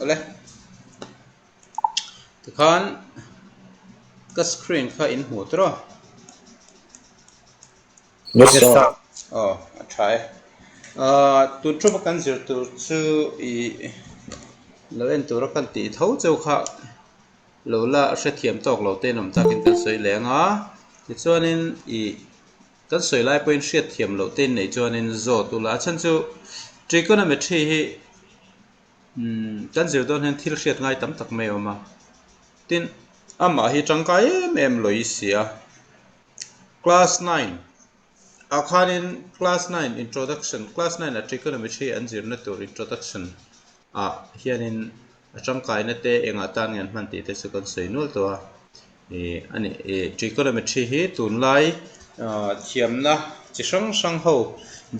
Awle. Tikhan ka screen kha in hmuh tawh a? Yes sir. Aw, a tha e. Ahh tun thupa kan zir tur chu i lo en tura kan tih tho cheu kha lo la hrethiam tawk lo te in awm takin kan sawi leh ang a. Tichuanin i Kan sawi lai pawhin hriat thiam loh te inneih chuanin zawt ula, a chhan chu trigonometry hi kan zir dawn hian thil hriat ngai tam tak mai a awm a, tin amah hi tangkai em em lawi si a, class nine ah khanin class nine introduction class nine ah trigonometry an zirna tur introduction ah hianin a tangkaina te engah tan nge an hman tih te chu kan sawi nual tawh a ih a ni ih trigonometry hi tunlai ah thiamna chi hrang hrang ho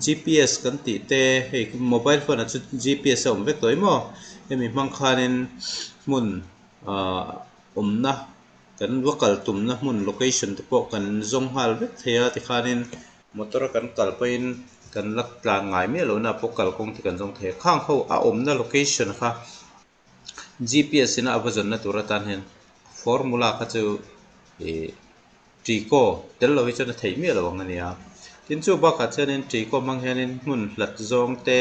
GPS kan tih te hei mobile phone ah chuan GPS a awm vek tawh em aw hemi hmang khanin hmun ah awmna kan va kal tumna hmun location te pawh kan zawng nghal vek thei a tikhanin Motor a kan kal pawhin kan la tlan ngai miah lohna pawh kalkawng te kan zawng thei a, khang ho a awmna location kha GPS in a va zawnna tur atan hian formula kha chu ih Trico tel lo hi chuan a theih miah lo ang a nia. Tin chu bakah chuanin Trico hmang hianin hmun hlat zawng te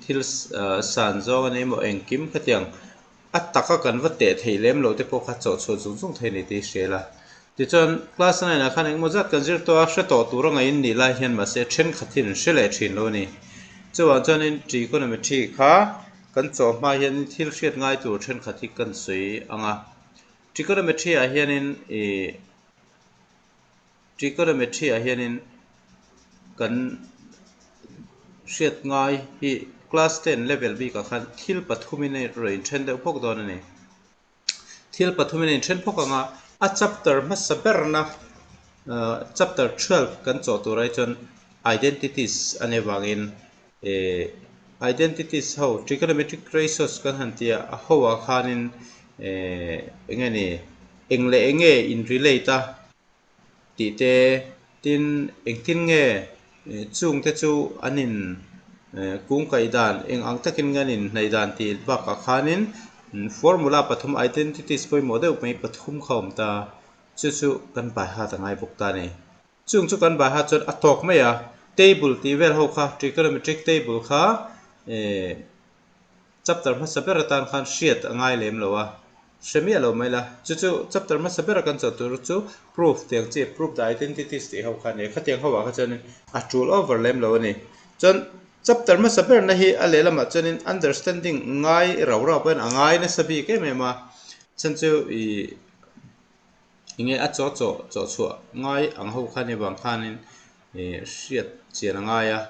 thil san zawng a ni emaw engkim khatiang A taka kan va teh theih lem loh te pawh kha chawh chhuah zung zung thei a ni tih i hria la. Tichuan, class nine ah khan engemaw zat kan zir tawh a, hre tawh tur a ngaih nih lai hian mahse thenkhat hian an hre leh thin lo a ni. Chuvang chuanin trigonometry kha kan chawh hma hianin thil hriat ngai tur thenkhat hi kan sawi ang a. Trigonometry ah hianin ih Trigonometry ah hianin kan hriat ngai hi class ten level bikah khan thil pathumin a rawn inthen deuh phawk dawn a ni. Thil pathumin a inthen phawk ang a, a chapter hmasa berna chapter 12 kan chawh tur ai chuan identities a nih avangin eh identities ho trigonometric ratios kan han tih a, a ho ah khanin eh eng nge ni eng leh eng nge in relate a. tih te tin engtin nge chung te chu an in kung kaih dan eng ang takin nge an in hnaih dan tih bakah khanin formula pathum identities pawimawh deuh mai pathum kha a awm ta chu chu kan by heart a ngai bawk ta a ni chung chu kan by heart chuan a tawk mai a table tih vel ho kha trigonometric table kha eh Chapter hmasa ber atan khan hriat a ngai lem lo a, hre miah lo mai la. Chu chu chapter hmasa bera kan chawh tur chu proof tiang chi, proof the identities tih ho kha a ni a, khatiang ho ah kha chuanin a tul over lem lo a ni. Chuan chapter hmasa berna hi a lehlamah chuanin understanding ngai rau rau pawhin a ngai nasa bik em em a, chhan chu ih enge a chaw chawh chawh chhuah ngai ang ho kha a nih avang khanin ih hriat chian a ngai a.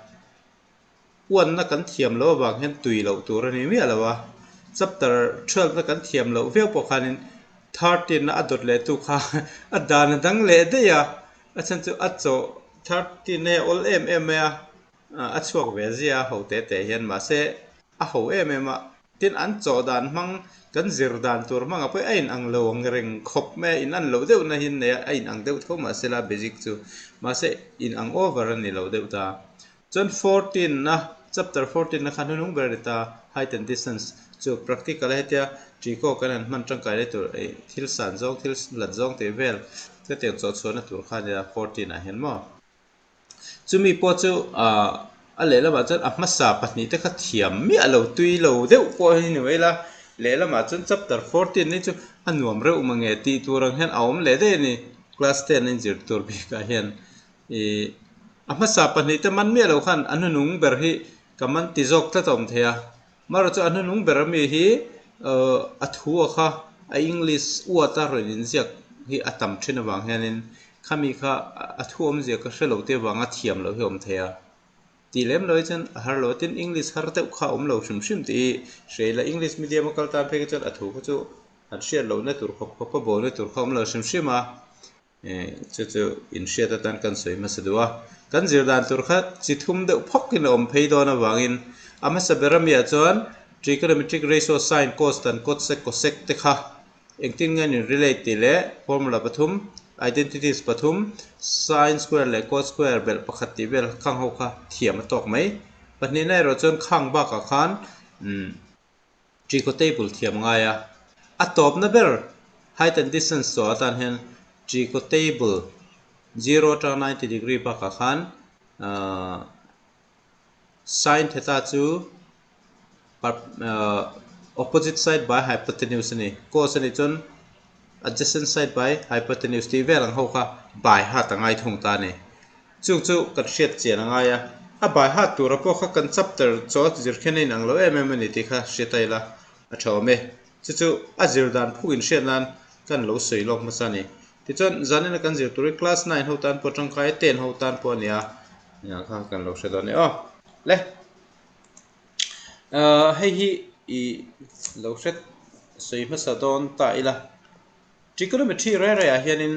Uanna kan thiam loh avang hian tui loh tur a ni miah lo a, chapter 12 na kan thiam loh viau pawh khanin 13 na a dawt leh tu kha a dan a dang leh daih a, a chhan chu a chawh 13 na hi a awl em em mai a, a chhuak ve zia a ho teh teh hian mahse a ho em em a. Tin, an chawh dan hmang, kan zir dan tur hmangah pawh a inang lo ang reng khawp mai a, inan loh deuh na hi an nei a, a inang deuh tho mahse la basic chu mahse inang over a ni lo deuh ta. Chuan 14 na, chapter 14 na khan hnunung ber a ni ta, height and distance chu practical a hetia Trico kan han hman tangkai lai tur ih thil san zawng thil lat zawng tih vel hetiang chawh chhuahna tur kha a nia 14 ah hian maw. Chumi pawh chu ah a lehlamah chuan a hmasa pahnih te kha thiam miah lo tui lo deuh pawh hi ni mai la, lehlamah chuan chapter 14 hi chu a nuam reuh mange tih tur ang hian a awm leh daih a ni class ten a inzir tur bikah hian. Ih a hmasa pahnih te man miah lo khan a hnunung ber hi ka man ti zawk tlat a awm thei a, marawh chu a hnunung ber ami hi a thu a kha a English uat a rawn inziak hi a tam thin avang hianin khami kha a thu awmzia ka hre lo te avanga thiam loh hi a awm thei a, tih lem lo hi chuan a har lo a, tin English har deuh kha a awm lo hrim hrim tih hi hria ila English medium a kal tan phei kha chuan a thu kha chu an hriat lohna tur khawp khawp a bawlna tur kha a awm lo hrim hrim a. Chu chu inhriat atan kan sawi hmasa duh a, kan zir dan tur kha chi thum deuh phawkin a awm phei dawn avangin a hmasa ber amiah chuan trigonometric ratio sin cos tan cot sec cosec te kha engtin nge an in relate tih leh formula pathum identities pathum sin square leh cos square belh pakhat tih vel khang ho kha thiam a tawk mai. Pahnihna erawh chuan khang bakah khan umm. Trigo table thiam ngai a, a tawpna ber height and distance tawh atan hian trigo table zero atanga 90 degree bakah khan sin theta chu opposite side by hypotenuse a ni, cos a nih chuan adjacent side by hypotenuse tih vel ang ho kha by heart a ngai thung ta a ni. Chung chu kan hriat chian a ngai a, a by heart tura pawh kha kan chapter chaw zir khian a inang lo em em a ni tih kha hriat a ila a tha awm e. Chu chu a zir dan phuk inhriat nan kan lo sawi lawk hmasa a ni. Tichuan zanina kan zir tur hi class nine ho tan pawh tangkai ten ho tan pawh a ni a, engah kha kan lo hre dawn e aw. Le hei hi i lo hre sawi hmasa dawn ta ila. Trigonometry reng rengah hianin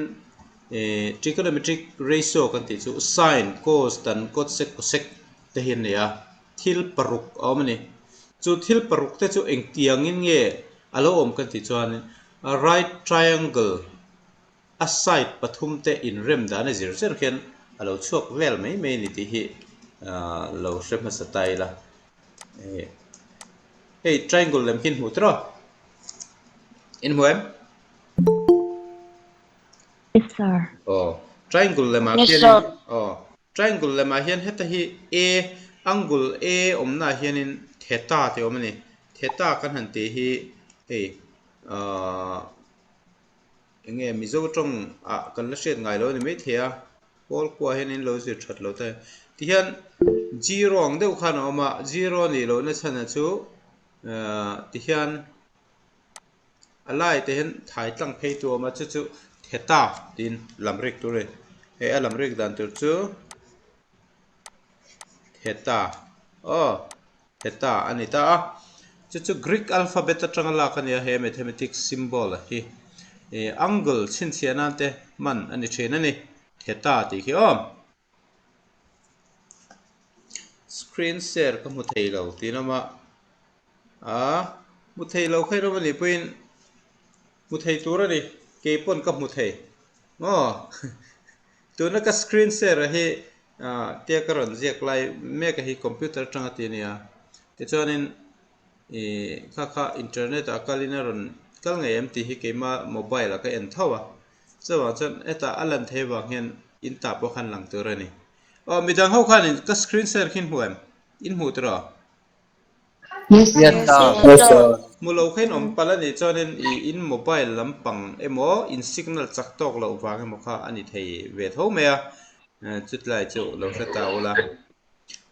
ih trigonometric ratio kan tih chu sine, cos, tan, cot, sec, cosec te hi an nei a, thil paruk a awm a ni. Chu thil paruk te chu engtiangin nge a lo awm kan tih chuan right triangle a side pathum te inrem dan a zir zir hian a lo chhuak vel mai mai a ni tih hi lo hre hmasa ta ila. Hei triangle lem khi in hmuh tiraw? In hmu em? Yes sir. Aw, triangle lemah Yes khianin sir. aw, triangle lemah hian heta hi A angle A awmnaah hianin theta tih a awm a ni. Theta kan han tih hi hei ahh eng nge Mizo tawng ah kan la hriat ngai lo a ni maithei a, Pawl kua hian in lo zir that lo ta e. Tihian zero ang deuh khan a awm a, zero nih lohna chhan chu ahh tihian A lai te hian thai tlang phei tu a awm a chu chu theta tiin lam rik tur a ni. Hei a lam rik dan tur chu theta aw theta a ni ta a chu chu Greek alphabet atanga lak a ni a he mathematics symbol hi ih angle chhinchhiah nan te hman a ni thin a ni theta tih khi aw. Screen share ka hmu thei lo tih an awm a. A, hmu thei lo kha rawm a nih pawhin hmu thei tur a ni, kei pawn ka hmu thei maw? Tuna ka screen share a hi tia ka rawn ziak lai mek a hi computer atanga ti a nia, tichuanin ih kha kha internet ah kalin a rawn kal ngei em tih hi keima mobile ah ka en tho a, chuvang chuan hetah a lan theih avang hian in tah pawh khan lang tur a ni. Aw midang ho khanin ka screen share khi in hmu em? In hmuh tiraw? Yes Yes sir. Yes sir. Hmu lo kha in awm palh a nih chuanin i in mobile lampang emaw in signal chak tawk loh vang emaw kha a ni thei ve tho mai a, chutlai chu lo hre ta ula.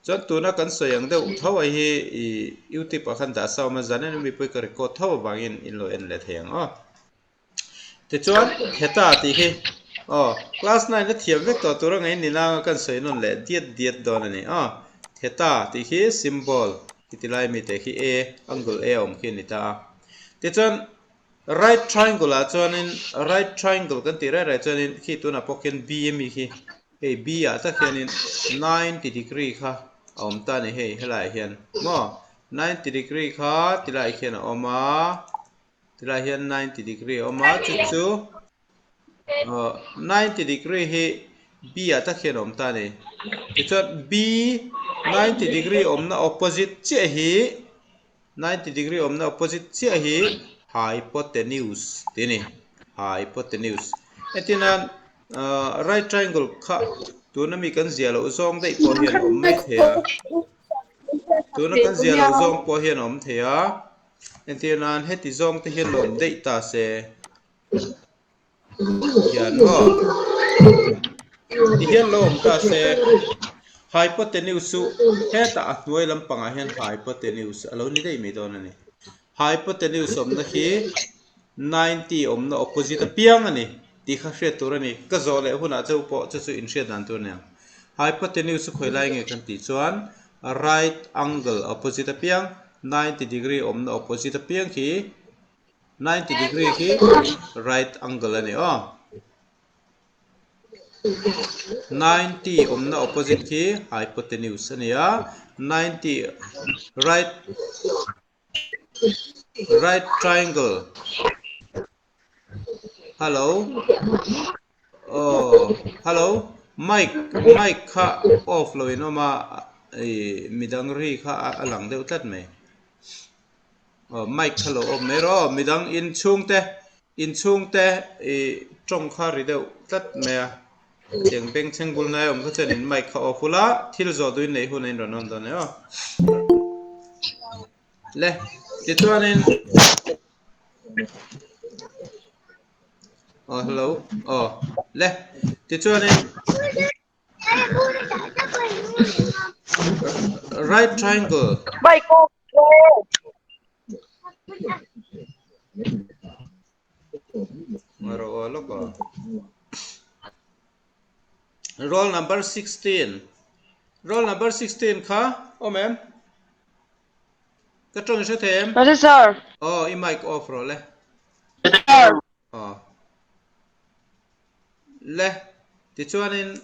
Chuan tuna kan sawi ang deuh tho ai hi i youtube ah khan dah sa awm a, zanin mipui ka record tho avangin in lo en leh thei ang aw. Tichuan, heta tih hi aw, class nine a thiam vek tawh tur a ngaih ni nanga kan sawi nawn leh diat diat dawn a ni. Aw, heta tih hi symbol khi ti lai mite khi A, angle A awm khi a ni ta a. Tichuan, right triangle ah chuanin, right triangle kan tih reng reng chuanin khi tunah pawh khian B a mi khi, hei B ah tak hianin 90 degree kha a awm ta a ni hei helaiah hian maw, 90 degree kha ti laiah khian a awm a. Tilai hian 90 degree a awm a, chu chu 90 degree hi B ah tak hian a awm ta a ni. Tichuan B 90 degree awmna opposite chiah hi 90 degree awmna opposite chiah hi hypotenuse tih a ni, hypotenuse. Entir nan right triangle kha tuna mi kan ziah loh zawng daih pawh hian a awm mai thei a, tuna kan ziah loh zawng pawh hian a awm thei a. Entir nan heti zawng te hian lawm daih ta se hian maw ti hian lo awm ta se hypotenuse chu hetah a hnuai lampangah hian hypotenuse a lo ni daih mai dawn a ni. Hypotenuse awmna khi 90 awmna opposite apiang a ni tih kha hriat tur a ni. Ka zawh leh hunah cheu pawh chu chu inhriat dan tur a ni ang. Hypotenuse chu khawi lai nge kan tih chuan right angle opposite apiang 90 degree awmna opposite apiang khi 90 degree khi right angle a ni aw. 90 awmna opposite khi hypotenuse a ni a, 90 right right triangle hello aw hello mic mic kha off lo in awm a ih midang ri kha a lang deuh tlat mai. Aw mic kha lo awm mai rawh aw midang inchhungte inchhungte ih tawng kha ri deuh tlat mai a tiang bengchheng bul hnai awm kha chuan in mic kha off ula thil zawh duhin neih hun a inrawn awm dawn nia aw. Le tichuanin aw hello aw le tichuanin Right triangle. Roll number 16. Roll number 16 kha awm em? Ka tawng i hre thei em? Yes, sir. Oh, i mic off rawh le. Oh. Le, tichuanin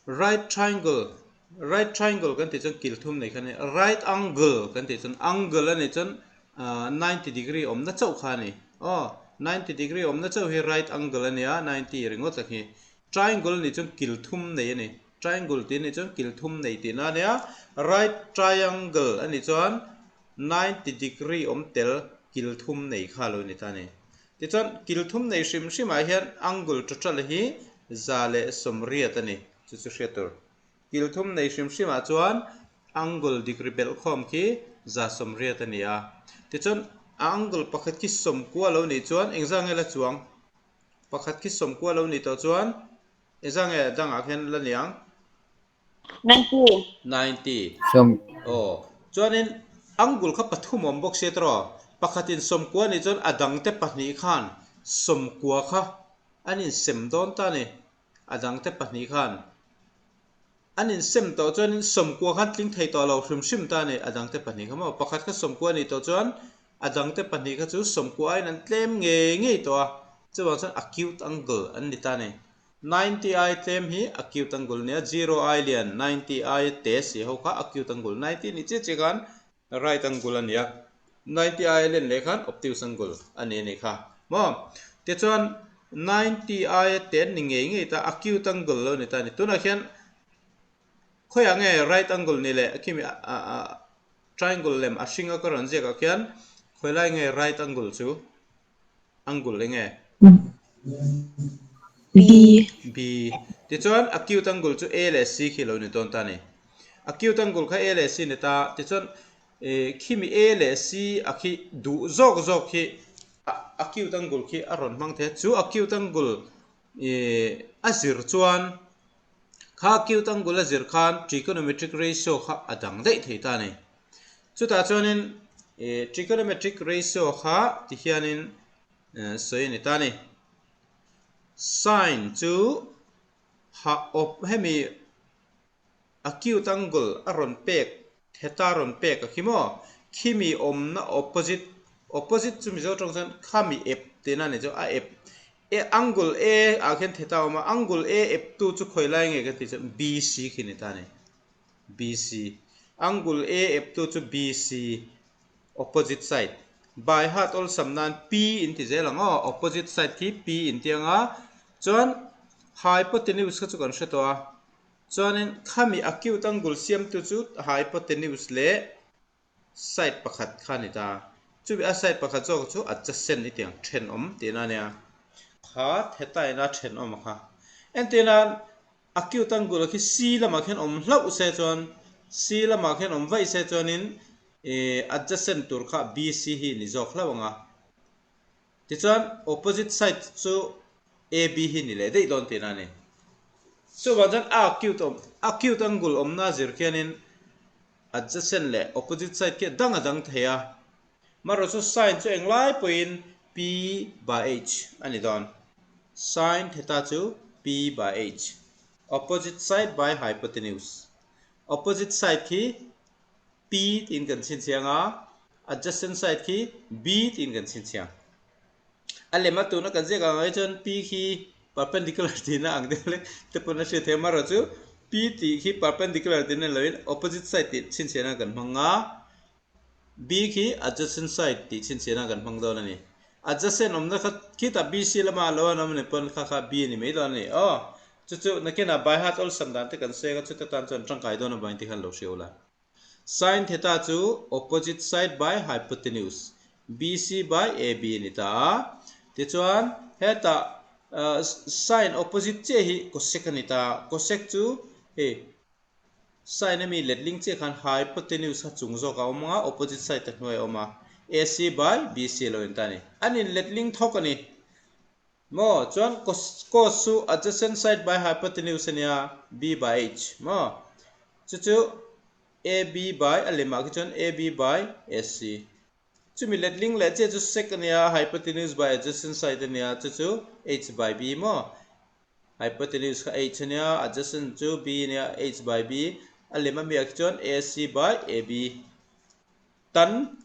right triangle, right triangle kan tih chuan kil thum nei kha a ni. Right angle kan tih chuan angle a nih chuan 90 degree awmna chauh kha a ni. Aw, 90 degree awmna chauh hi right angle a ni a, 90 ringawt a khi. Triangle a nih chuan kil thum nei a ni. Triangle tih a nih chuan kil thum nei tihna a nia. Right triangle a nih chuan 90 degree awm tel kil thum nei kha a lo ni ta a ni. Tichuan, kil thum nei hrim hrimah hian angle total hi 180 a ni, chu chu hriat tur. Kil thum nei hrim hrimah chuan angle degree belh khawm khi 180 a ni a. Tichuan, a angle pakhat khi sawmkua lo nih chuan engzah nge la chuang? Pakhat khi sawmkua lo nih tawh chuan engzah nge dangah khian la ni ang? 90. 90. Sawm. Aw. Chuanin angle kha pathum awm bawk sia tawh. Pakhatin sawmkua nih chuan a dangte pahnih khan sawmkua kha an insem dawn ta a ni. A dangte pahnih khan an insem tawh chuanin sawmkua khan tling thei tawh lo hrim hrim ta a ni. A dangte pahnih kha maw? Pakhat kha sawmkua nih tawh chuan a dangte pahnih kha chu sawmkua aiin an tlem ngei ngei tawh a. Chuvang chuan acute angle an ni ta a ni. 90 ai tlem hi acute angle nia, zero ai lian 90 ai te si ho kha acute angle, 90 nih chiah chiah khan right angle a nia, 90 ai len leh khan obtuse angle a ni a nih kha maw. Tichuan 90 ai te an ni ngei ngei ta acute angle lo ni ta a ni. Tunah khian khawiah nge right angle ni leh khimi triangle lem a hringa ka rawn ziakah khian khawilai nge right angle chu? Angle eng nge? B. B. Tichuan acute angle chu A leh C khi lo ni dawn ta a ni. Acute angle kha A leh C ni ta, tichuan khimi A leh C a khi duh zawk zawk khi acute angle khi a rawn hmang thei a, chu acute angle a zir chuan kha acute angle a zir khan trigonometric ratio kha a dang daih thei ta a ni. Chutah chuanin trigonometric ratio kha ti hianin sawi a ni ta a ni. Sine chu ha awp hemi acute angle a rawn pek theta rawn pek a khi maw? Khimi awmna opposite opposite chu Mizo tawng chuan khami ep tihna a ni chu a ep e angle A ah khian theta a awm a angle A ep tu chu khawi lai nge kan tih chuan BC khi a ni ta a ni. BC. Angle A eptu chu BC, opposite side. By heart awlsam nan P in ti zel ang aw, opposite side khi P in ti ang a, chuan hypotenuse kha chu kan hre tawh a, chuanin khami acute angle siamtu chu hypotenuse leh side pakhat kha a ni ta. Chumi a side pakhat zawk chu adjacent i tiang thenawm tihna a nia. Kha theta ina thenawm a kha. Entirnan acute angle khi C lamah khian awm hlauh se chuan C lamah khian awm vaih se chuanin ih adjacent tur kha BC hi ni zawk hlauh ang a. Tichuan opposite side chu AB hi ni leh daih dawn tihna a ni. Chuvang chuan a acute awm acute angle awmna zir khianin Adjacent leh opposite side khi a dang a dang thei a, marawh chu sine chu englai pawhin P by H a ni dawn. Sine theta chu P by H, opposite side by hypotenuse. Opposite side khi P tiin kan chhinchhiang a, adjacent side khi B tiin kan chhinchhiang. A lem a tuna kan ziak ang ai chuan P khi perpendicular tihna ang deuh lek te pawn a hriat theih a, amaherawh chu P tih khi perpendicular tihna ni loin opposite side tih chhinchhiahna kan hmang a, B khi adjacent side tih chhinchhiahna kan hmang dawn a ni. Adjacent awmna kha khitah BC lama a lo an awm a ni pawn kha kha B a ni mai dawn a ni. Aw, chu chu nakinah by heart awlsam dan te kan seng a, chuta tan chuan tangkai dawn avangin tikhan lo hria ula. Sin theta chu opposite side by hypotenuse, BC by AB a ni ta a. Tichuan, hetah sin opposite chiah hi cosec a ni ta a, cosec chu hei sin ami letling chiah khan hypotenuse kha chung zawk a awm ang a, opposite side a hnuai a awm a, AC by BC a lo in ta a ni. An in letling thawk a ni. Maw? Chuan cos cos chu adjacent side by hypotenuse a nia, B by H. Maw? Chu chu AB by a lemah khi chuan AB by AC. Chumi letling leh chiah chu sec a nia, hypotenuse by adjacent side a nia, chu chu H by B maw? Hypotenuse kha H a nia, adjacent chu B a nia, H by B. A lem amiah khi chuan AC by AB. Tan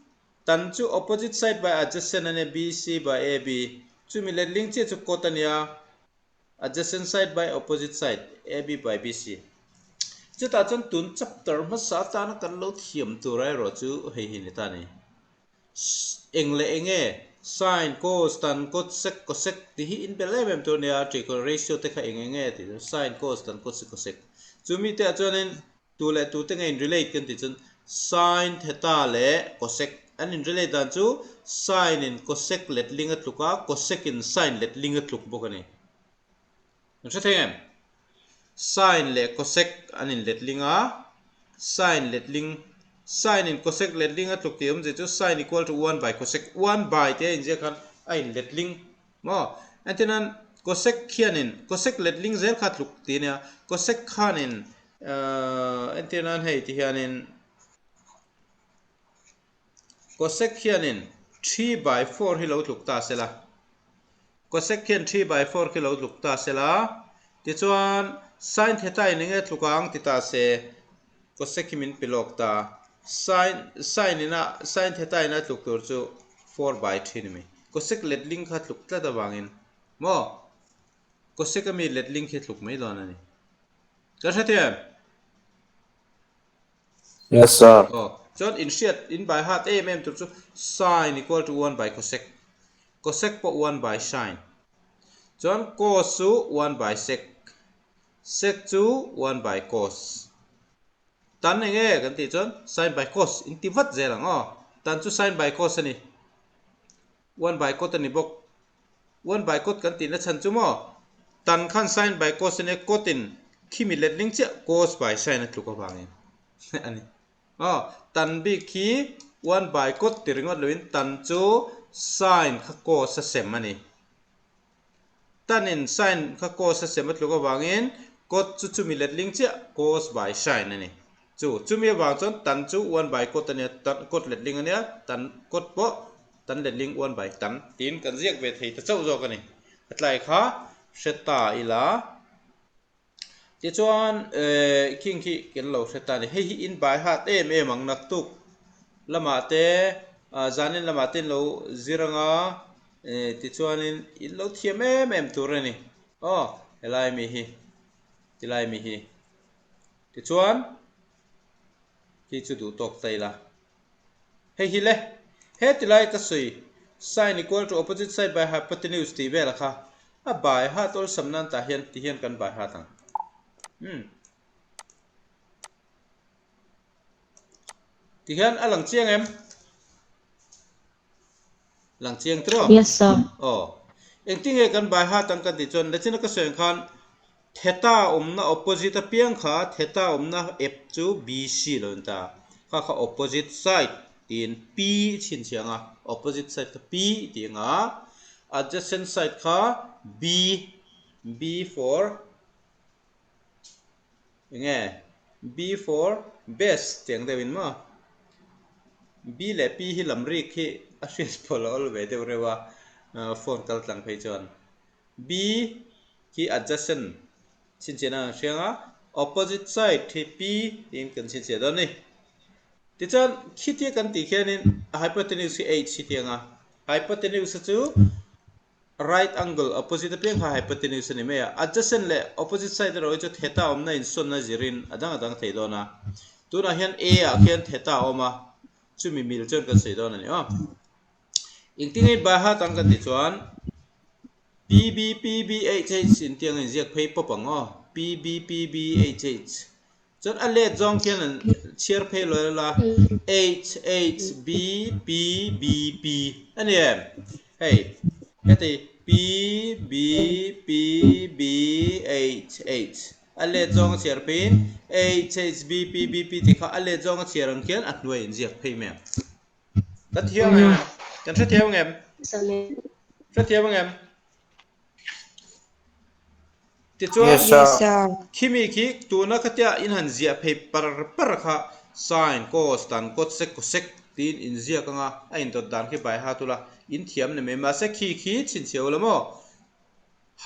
Tan chu opposite side by adjacent a nia, BC by AB. Chumi letling chiah chu cot a nia, adjacent side by opposite side, AB by BC. Chutah chuan tun chapter hmasa atana kan lo thiam tur erawh chu hei hi ni ta a ni. Eng leh eng nge sin, cos, tan, cot, sec, cosec tih hi inbel em em tur a nia, trigonometry ratio te kha eng eng nge tih chu sin, cos, tan, cot, sec, cosec. Chumi te ah chuanin Tu leh tute nge in relate kan tih chuan sin theta leh cosec an in relate dan chu sin in cosec letling a tluk a, cosec in sin letling a tluk bawk a ni. An hre thei em? Sin leh cosec an in letling a, sin letling sin in cosec letling a tluk tih awmzia chu sin equal to one by cosec, one by tia inziak khan a in letling Maw? Entirnan, cosec khianin cosec letling zel kha tluk tih a nia, cosec khanin entirnan hei ti hianin cosec hianin 3/4 hi lo tluk ta sela, cosec hian 3/4 khi lo tluk ta sela, tichuan sin theta in enge tluk ang ti ta se, cosec hi min pe lawk ta, sin sin ina sin theta ina tluk tur chu 4/3 ni mai. Cosec letling kha tluk tlat avangin maw cosec ami letling khi tluk mai dawn a ni. Ka hre thei em? Yes sir. Aw, chuan in hriat in by heart em em tur chu sin equal to 1 by cosec. Cosec pawh 1 by sin. Chuan cos chu 1 by sec. Sec chu 1 by cos. Tan eng nge kan tih chuan sin by cos in ti vat zel ang aw. Tan chu sin by cos a ni. One by cot a ni bawk. One by cot kan tihna chhan chu maw? Tan khan sin by cos a nia, cot in khimi letling chiah cos by sin a tluk avangin a ni. Aw, tan bik khi one by cot ti ringawt loin tan chu sin kha cos a sem a ni. Tan in sin kha cos a sem a tluk avangin cot chu chumi letling chiah cos by sin a ni. Chu, chumi avang chuan tan chu one by cot a nia, tan cot letling a nia, tan cot pawh tan letling one by tan tiin kan ziak ve thei ta chauh zawk a ni. A tlai kha hre ta ila. Tichuan eh khing khi kan lo hre ta a ni. Hei hi in by heart em em ang naktuk lamah te ah zanin lamah te in lo zir anga eh tichuanin in lo thiam em em tur a ni. Aw helai mi hi tilai mi hi. Tichuan, khi chu duh tawk ta ila. Hei hi le, he tilai ka sawi, sin equal to opposite side by hypotenuse tih vel kha a bai hat awlsam nan tah hian ti hian kan bai hat ang. Umm. Ti hian a lang chiang em? Lang chiang tiraw? Yes sir. Aw. Engtin nge kan bai hat ang kan tih chuan lechina ka sawi ang khan theta awmna opposite apiang kha theta awmna ep chu BC lo in ta. Kha kha opposite side tiin P chhinchhiah ang a, opposite side kha P tih ang a, adjacent side kha B, B for Enge B for best tih ang deuhin maw? B leh P hi lam rik hi a hriat pawh lo awl ve deuh reuh a, phone kal tlang phei chuan. B khi adjacent chhinchhiahna kan hriang a, opposite side hi P tiin kan chhinchhiah dawn a ni. Tichuan khitia kan tih khianin a hypotenuse hi H hi tih ang a, hypotenuse chu Right angle, opposite apiang kha hypotenuse a ni mai a. Adjacent leh opposite side erawh hi chu theta awmna insawnna zirin a dang a dang thei dawn a. Tunah hian A ah khian theta a awm a, chumi mil chuan kan sawi dawn a ni aw. Engtin nge by heart ang kan tih chuan PB PB H H intiang a inziak phei pawp ang aw. PB PB H H. Chuan a let zawng khian an chhiar phei lo la H H B P B P a ni em? Hei heti P B P B H H a let zawng a chhiar pheiin H H B P B P tih kha a let zawng a chhiar ang khian a hnuai inziak phei mai ang. Kan thiam ang em? Kan hrethiam ang em? Hrethiam ang em? Tichuan, Yes, sir. khimi khi tuna khatia in han ziah phei par par kha sin, cos, tan, cot, sec, cosec tiin in ziak anga a indawt dan khi bai hat ula in thiam ni mai. Mahse khi khi chhinchhiah ula maw?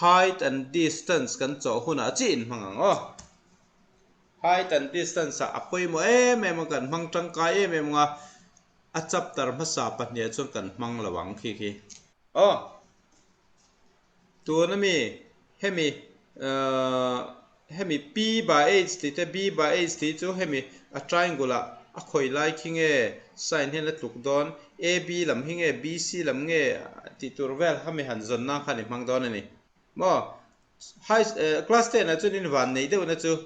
Height and distance kan chawh hunah chiah in hmang ang aw. Height and distance ah a pawimawh em em a, kan hmang tangkai em em anga a chapter hmasa pahniha chuan kan hmang lo ang khi khi. Aw. Tuna mi hemi hemi P by H tih te B by H tih chu hemi a triangle ah a khawi lai khi nge sign hian a tluk dawn AB lam hi nge BC lam nge tih tur vel hemi han zawn nan khan i hmang dawn a ni maw. High class ten ah chuan in van nei deuh na chu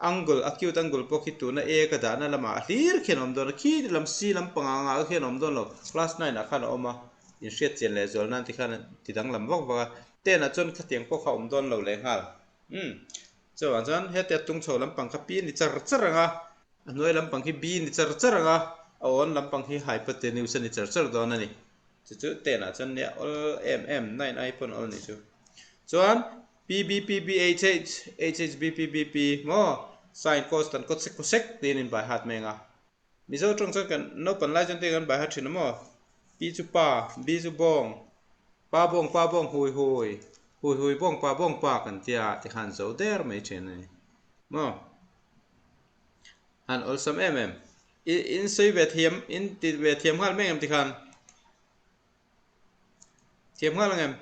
Angle, acute angle pawh khi tuna A ka dahna lamah a hlir khian a awm dawn a, khi lam C lam panga angah khian a awm dawn lo, class nine ah khan a awm a, inhriat chian leh zual nan tikhan ti danglam vak vak a, ten ah chuan khatiang pawh kha a awm dawn lo leh nghal. Umm, chuvang chuan hetia tung chho lampang kha P ni char char ang a, a hnuai lampang khi B ni char char ang a, a awn lampang hi hypotenuse a ni char char dawn a ni. Chu chu ten ah chuan nia awl em em, nine ai pawn awl ni chu. Chuan P B P B H H H H B P B P maw sin cos tan cot sek cosec tiin in bai hat mai anga Mizo tawng chuan kan naupan lai chuan tiang kan bai hat thin a maw P chu pa B chu bawng pa bawng pa bawng hui hui hui hui bawng pa bawng pa kan tia tikhan zo der mai thin a ni maw han awlsam em em i in sawi ve thiam in ti ve thiam nghal mai ang tikhan. Thiam nghal ang em?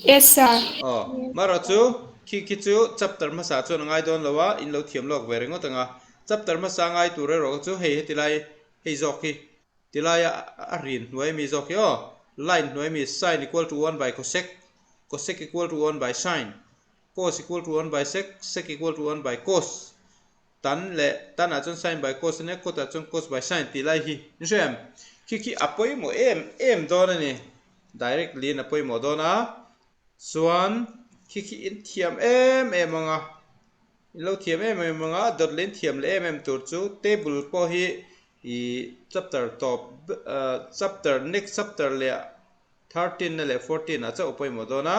Yes sir. Aw, marawh chu khi khi chu chapter hmasa chuan a ngai dawn lo a, in lo thiam lawk ve ringawt ang a. Chapter hmasa ngai tur erawh chu hei heti lai hei zawk hi tilaia a rin hnuai ami zawk hi aw, line hnuai ami sin equal to one by cosec, cosec equal to one by sin, cos equal to one by sec, sec equal to one by cos. Tan leh tan ah chuan sin by cos a nia, cot ah chuan cos by sin tih lai hi ni hre em? Khi khi a pawimawh em em dawn a ni. Directly in a pawimawh dawn a, chuan khi khi in thiam em em ang a, in lo thiam em em ang a, dawt leh in thiam leh em em tur chu table pawh hi ih chapter tawp chapter next chapter leh 13 na leh 14 ah chauh a pawimawh dawn a,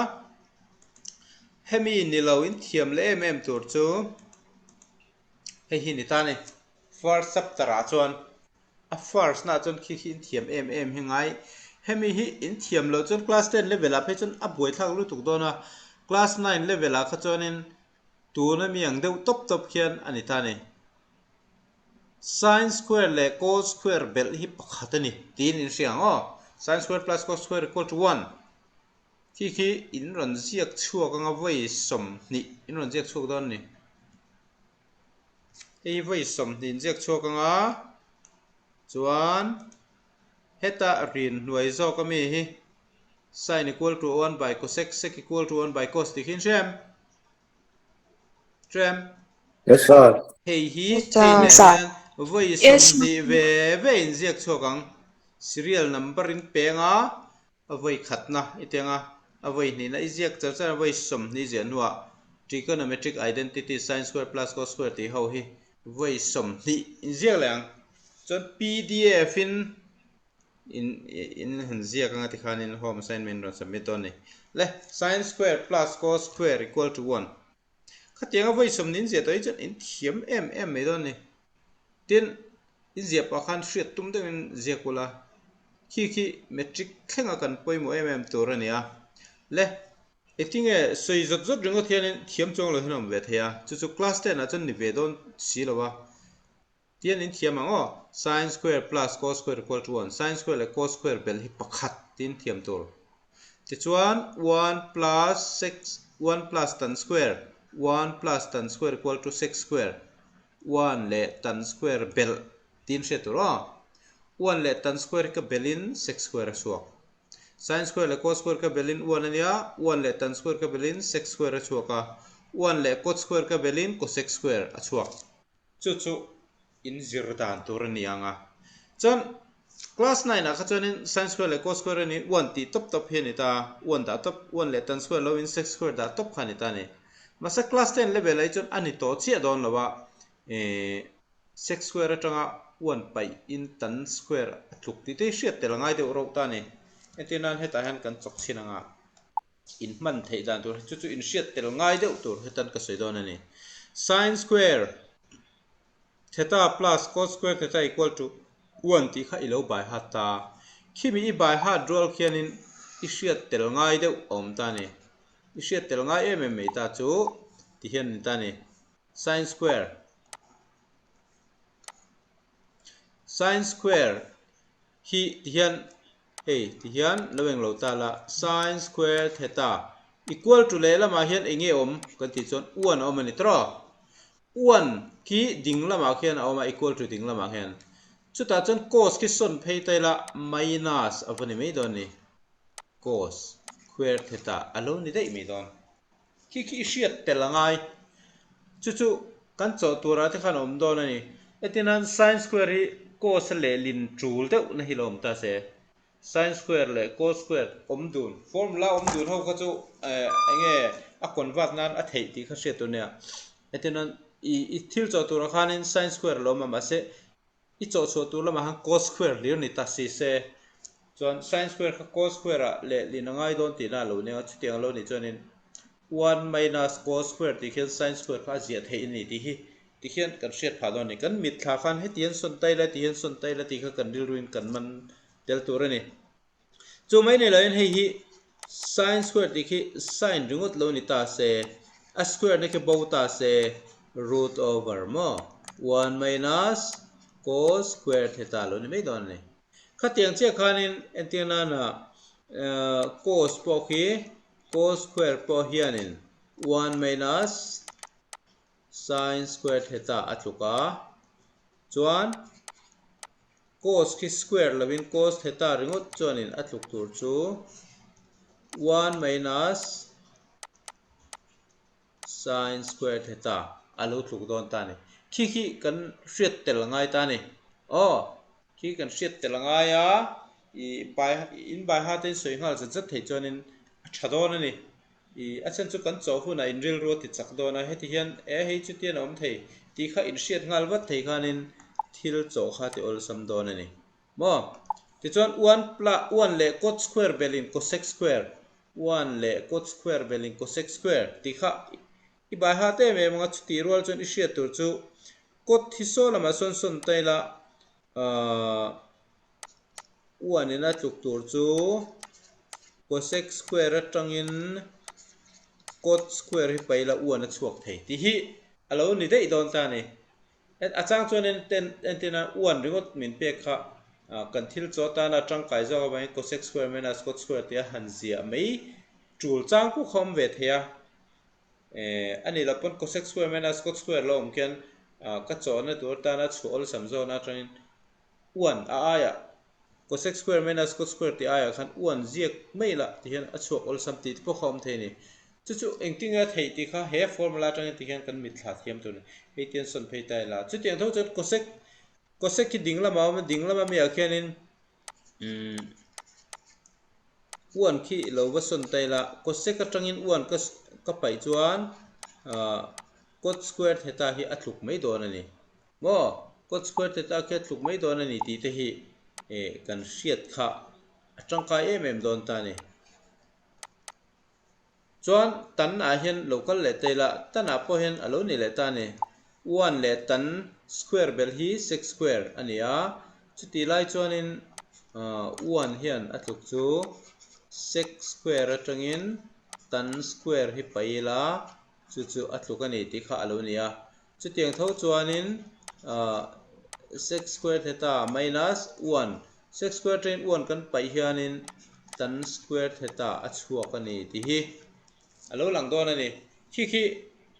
hemi ni lo in thiam leh em em tur chu hei hi ni ta ni. First chapter ah chuan a first na chuan khi khi in thiam em em hi ngai. Hemi hi in thiam loh chuan class ten level ah phei chuan a buaithlak lutuk dawn a, class nine level ah kha chuanin tuna mi ang deuh tawp tawp khian a ni ta ni. Sin square leh cos square belh hi pakhat a ni tiin in hria ang aw. Sin square plus cos square equal to one. Khi khi in rawn ziak chhuak anga vawi 20 in rawn ziak chhuak dawn a ni. Hei hi vawi 20 in ziak chhuak anga chuan heta rin hnuai zawk ami hi sin equal to one by cosec sec equal to one by cos tih khi in hria em? Hrem. Yes sir. Hei hi Yes hei sir. nen Sir. hian vawi Yes. 20 ve ve in ziak chhuak ang. Serial number in peng a, a vawi khatna i teng a, a vawi hnihna i ziak char char a, vawi 20 ziah hnuah trigonometric identity sin square plus cos square tih ho hi vawi 20 in ziak leh ang. Chuan pdf in In in han ziak anga tikhanin home assignment rawn submit dawn a ni. Le, sin square plus cos square equal to one. Khatianga vawi 20 in ziah tawh hi chuan in thiam em em mai dawn a ni. Tin, in ziah pah khan hriat tum deuhin ziak ula, khi khi matric thlenga kan pawimawh em em tur a ni a. Le, engtinge sawi zawt zawt ringawt hianin thiam chuang lo hian a awm ve thei a, chu chu class ten ah chuan ni ve dawn si lo a. Tian in thiam ang aw, sin square plus cos square equal to one, sin square leh cos square belh hi pakhat tiin thiam tur. Tichuan one plus six, one plus tan square, one plus tan square equal to sec square, one leh tan square belh tiin hriat tur aw. One leh tan square hi ka belhin sec square a chhuak. Sin square leh cos square ka belhin one a nia, one leh tan square ka belhin sec square a chhuak a, one leh cot square ka belhin cosec square a chhuak. Chu chu in zir dan tur a ni ang a. Chuan class nine ah kha chuanin sin square leh cos square a ni one tih tawp tawp hi a ni ta a, one dah tawp, one leh tan square lo in sec square dah tawp kha a ni ta a ni. Mahse class ten level ah hi chuan a ni tawh chiah dawn lo a, eh sec square atanga one paih in tan square a tluk tih te hi hriat tel a ngai deuh rauh ta a ni. Entir nan hetah hian kan chawk chhin ang a. In hman theih dan tur hi chu chu in hriat tel ngai deuh tur hetan ka sawi dawn a ni. Sin square theta plus cos square theta equal to one tih kha i lo bai hat ta. Khimi i bai hat rual khianin i hriat tel ngai deuh a awm ta a ni. I hriat tel ngai em em mai ta chu ti hian a ni ta a ni. Sin square Sin square hi ti hian Hei ti hian lo eng lo ta la, sin square theta equal to lehlamah hian eng nge awm kan tih chuan one a awm a ni tawh. One khi ding lamah khian a awm a, equal to ding lamah khian. Chutah chuan cos khi sawn phei ta ila minus a va ni mai dawn a ni. Cos square theta a lo ni daih mai dawn. Khi khi i hriat tel a ngai. Chu chu kan chawh turah te khan a awm dawn a ni. Heti nan sin square hi cos a lehlin tul deuh na hi lo awm ta se. Sin square leh cos square awm dun, formula awm dun ho kha chu eh eng nge a convert nan a theih tih kha hriat tur nia. Heti nan i i thil chawh turah khanin sin square a lo awm a mahse I chawhchhuah tur lamah khan cos square hlir ni ta si se, chuan sin square kha cos square ah lehlin a ngai dawn tihna a lo nia, chutiang a lo nih chuanin one minus cos square tih khian sin square kha a ziah theih a ni tih hi ti khian kan hriat phah dawn a ni. Kan mitthla khan heti hian sawn tai la, ti hian sawn tai la tih kha kan rilruin kan man tel tur a ni. Chu mai ni loin hei hi sin square tih khi sin ringawt lo ni ta se, a square na khi bo ta se root over maw one minus cos square theta lo ni mai dawn a ni. Khatiang chiah khanin entir nana cos pawh khi cos square pawh hianin one minus sin square theta a tluk a, chuan Cos khi square lovin cos theta ringawt chuanin a tluk tur chu one minus sin square theta a lo tluk dawn ta a ni. Khi khi kan hriat tel a ngai ta a ni. Aw, khi kan hriat tel a ngai a, i bai in bai ha te in sawi nghal zat zat theih chuanin a tha dawn a ni. I a chhan chu kan chawh hunah in rilru a ti chak dawn a, heti hian e hei chutian a awm thei tih kha in hriat nghal vat thei khanin thil chawh kha ti awlsam dawn a ni maw? Tichuan one pla one leh cot square belin cosec square one leh cot square belin cosec square tih kha i bai hat em em ang a, chutih rual chuan i hriat tur chu cot hi saw lamah sawn sawn ta ila ahh Uanin a tluk tur chu cosec square atangin cot square hi paih ila uan a chhuak thei tih hi a lo ni daih dawn ta a ni. A chang chuan entirna uan ringawt min pek kha kan thil chaw tana tangkai zawk avangin cosec square minus cot square tia han ziah mai tul chang pawh kha awm ve thei a. A nih loh pawn cosec square minus cot square lo awm khian ka chawhna tur tana chhuah awlsam zawkna atangin uan a aiah cosec square minus cot square tih aiah khan uan ziak mai lah ti hian a chhuak awlsam tih te pawh kha a awm thei a ni. Chu chu engtin nge a theih tih kha he formula atangin ti hian kan mitthla thiam tur a ni. Hei tian sawn phei ta ila. Chutiang tho chuan cosec cosec hi ding lamah a awm a, ding lama miah khianin umm uan khi lo va sawn ta ila. Cosec atangin uan ka ka paih chuan ah cot square theta hi a tluk mai dawn a ni. Maw? Cot square theta khi a tluk mai dawn a ni tih te hi eh kan hriat kha a tangkai em em dawn ta a ni. Chuan tan ah hian lo kal leh ta ila, tan ah pawh hian a lo ni leh ta a ni. One leh tan square bel hi six square a ni a, chutih lai chuanin ah one hian a tluk chu six square atangin tan square hi paih ila chu chu a tluk a ni tih kha a lo ni a. Chutiang tho chuanin sec square theta minus one, sec square atangin one kan paih hianin tan square theta a chhuak a ni tih hi a lo lang dawn a ni. Khi khi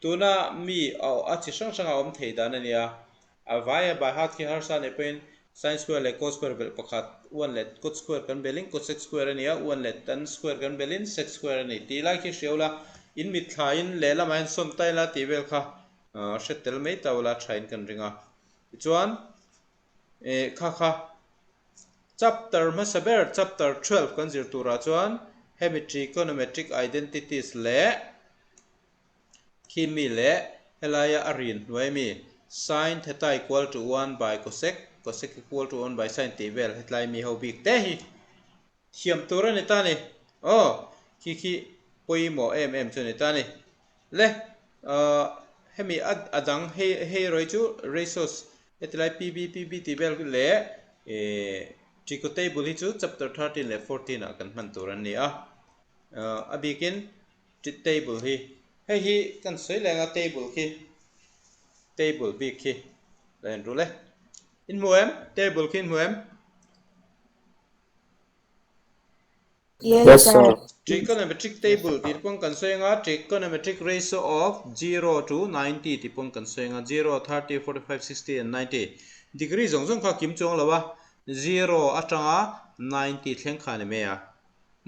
tuna mi a chi hrang hranga awm thei dan a ni a, a vaia by heart khi harsa neih pawhin sin square leh cos square belh pakhat, one leh cot square kan belhin cosec square a ni a, one leh tan square kan belhin sec square a ni tih lai khi hriau la, in mitthlain lehlamah hian sawn taila tih vel kha. Hre tel mai ta ula thain kan ring a. Tichuan kha kha chapter hmasa ber chapter 12 kan zir turah chuan hemi trigonometric identities leh khi mi leh helaia a rin hnuai mi sin theta equal to 1 by cosec cosec equal to 1 by sin tih vel hetlai mi ho bik te hi thiam tur a ni ta ni. Aw khi khi pawimawh em em chu a ni ta ni. Le ahh hemi a a dang hei hei erawh hi chu ratios heti lai PB PB tih vel leh ehh Trigo table hi chu chapter 13 leh 14 ah kan hman tur an ni a. Ahh a bikin table hi hei hi kan sawi leng a table khi table bik khi la en rul e. In hmu em? Table khi in hmu em? Yes, sir. Trigonometric table tih pawn kan sawi anga trigonometric ratio of 0 to 90 tih pawn kan sawi anga 0, 30, 45, 60 and 90 degree zawng zawng kha kim chuang lo a 0 atanga 90 thleng kha a ni mai a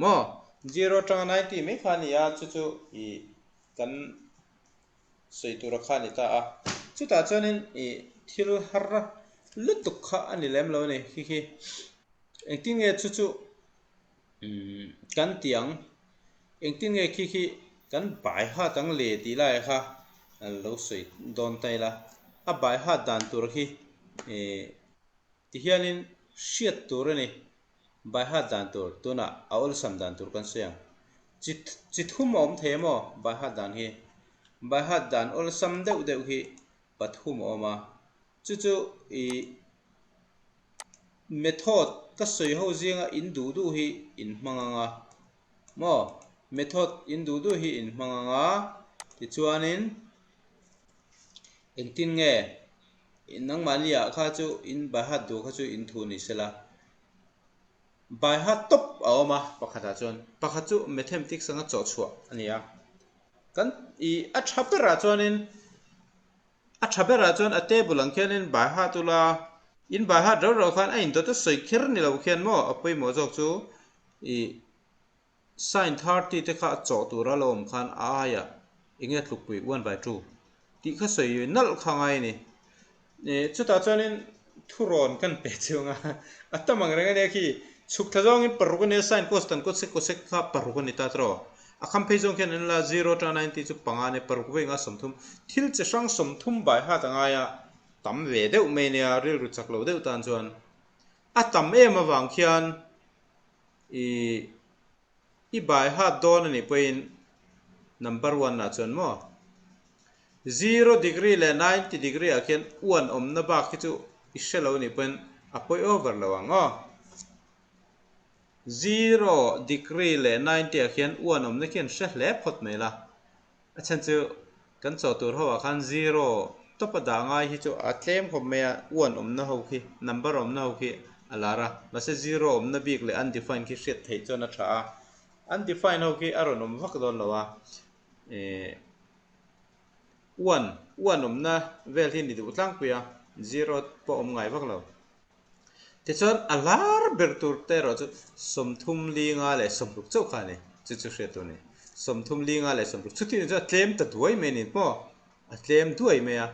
maw 0 atanga 90 mai kha a ni a chu chu ih kan sawi tura kha a ni ta a chutah chuanin ih thil har lutuk kha a ni lem lo a ni khi khi Engtin nge chu chu kan ti ang? Engtin nge khi khi kan bai hat ang le tih lai kha lo sawi dawn ta ila. A bai hat dan tur khi ti hianin hriat tur a ni. Bai hat dan tur tunah a awlsam dan tur kan sawi ang. Chi chi thum a awm thei emaw bai hat dan hi? Bai hat dan awlsam deuh deuh hi pathum a awm a. Chu chu ih method ka sawi ho zinga in duh duh hi in hmang ang a maw method in duh duh hi in hmang ang a tichuanin engtin nge nangmahni ah kha chu in by heart duh kha chu in thu ni sela by heart tawp a awm a pakhatah chuan pakhat chu mathematics anga chawh chhuah a ni a kan ih a tha berah chuanin. A tha berah chuan a table ang khianin by heart ula, in by heart rau rau khan a indawt a sawi kher ni lo khian maw a pawimawh zawk chu ih sign 30 te kha a chawh tura lo awm khan a aiah enge tlukpui one by two tih kha sawi nalh kha ngai a ni. Ih chutah chuanin thurawn kan pe chung a, a tam ang reng a nia khi chhuk thla zawngin paruk a nia sign cos tan cosec cosec kha paruk a ni ta tawh. A kham phei zawng khian an la zero ta 90 chu panga nia paruk vei nga 30 thil chi hrang 30 bai hat a ngai a tam ve deuh mai nia rilru chak lo deuh tan chuan a tam em avang khian ih i bai hat dawn a nih pawhin number one ah chuan maw zero degree leh 90 degree ah khian uan awmna bak hi chu i hre lo a nih pawhin a pawi over lo ang aw. Zero degree leh 90 ah khian uan awmna khian hre hle phawt mai la. A chhan chu kan chaw tur ho ah khan zero tawp a dah ngai hi chu a tlem khawp mai a, uan awmna ho khi, number awmna ho khi a lar a. Mahse zero awmna bik leh undefined khi hriat theih chuan a tha a. Undefined ho khi a rawn awm vak dawn lo a. Ehh uan, uan awmna vel hi ni duh tlangpui a, zero pawh awm ngai vak lo. Tichuan a lar ber tur te erawh chu 30 linga leh 60 chauh kha a ni, chu chu hriat tur a ni. 30 linga leh 60 chuti chu a tlem ta duai mai a ni maw? A tlem duai mai a.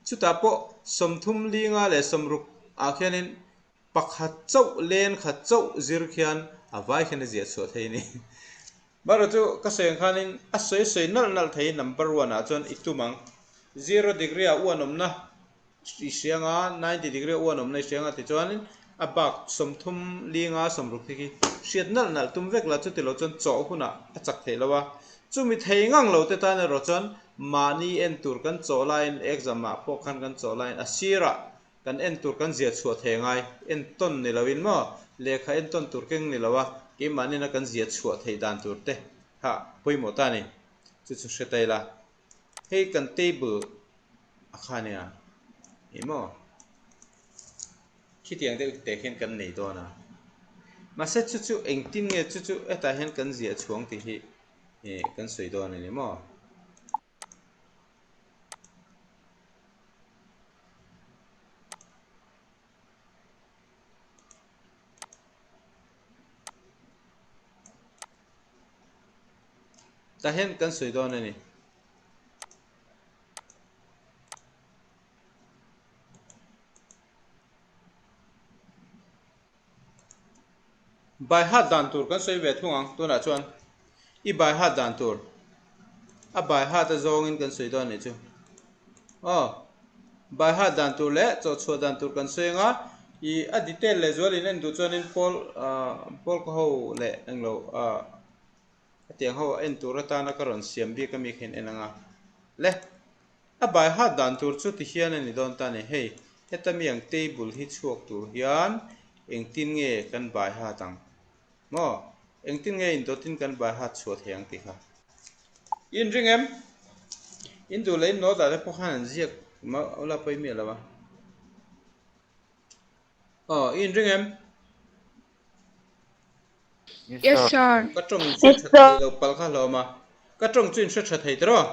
Chutah pawh 30 linga leh 60 ah khianin pakhat chauh len khat chauh zir khian a vai khian a ziah chhuah thei a ni. Marawh chu ka sawi ang khanin a sawi sawi nalh nalh thei number one ah chuan i tum ang. Zero degree ah uan awmna i hria anga 90 degree ah uan awmna i hria anga tichuanin a bak 30 linga 60 te khi hriat nalh nalh tum vek la chuti lo chuan chawh hunah a chak theih lo a. Chumi thei ngang lo te tan erawh chuan mahni en tur kan chawh laiin exam ah pawh khan kan chawh laiin a sirah Kan en tur kan ziah chhuah thei ngai, entawn ni loin maw, lehkha entawn tur keng ni lo a, keimahnin a kan ziah chhuah theih dan tur te kha pawimawh ta a ni. Chu chu hre ta ila, hei kan table a kha nia, ih maw, khitiang deuh te khian kan nei dawn a. Mahse chu chu engtin nge chu chu hetah hian kan ziah chhuang tih hi kan sawi dawn a ni maw. Tah hian kan sawi dawn a ni. By heart dan tur kan sawi ve thung ang tunah chuan i by heart dan tur a by heart a zawngin kan sawi dawn anih chu. Aw by heart dan tur leh chawhchhuah dan tur kan sawi anga i a detail leh zualin en duh chuanin pawl ah pawl ka ho leh englo ah hetiang ho en tur atana ka rawn siam bik ami kha in en anga le. A by heart dan tur chu ti hian a ni dawn ta a ni. Hei, heta mi ang table hi chhuak tur hian engtin nge kan by heart ang? Maw? Engtin nge indawtin kan by heart chhuah thei ang tih kha. I inring em? In duh leh in note ah te pawh khan an ziak ula pawi miah lo a. Aw, i inring em? Yes, sir. Ka tawng in hre tha thei lo pal kha hlawm a. Ka tawng chu in hre tha thei tiraw?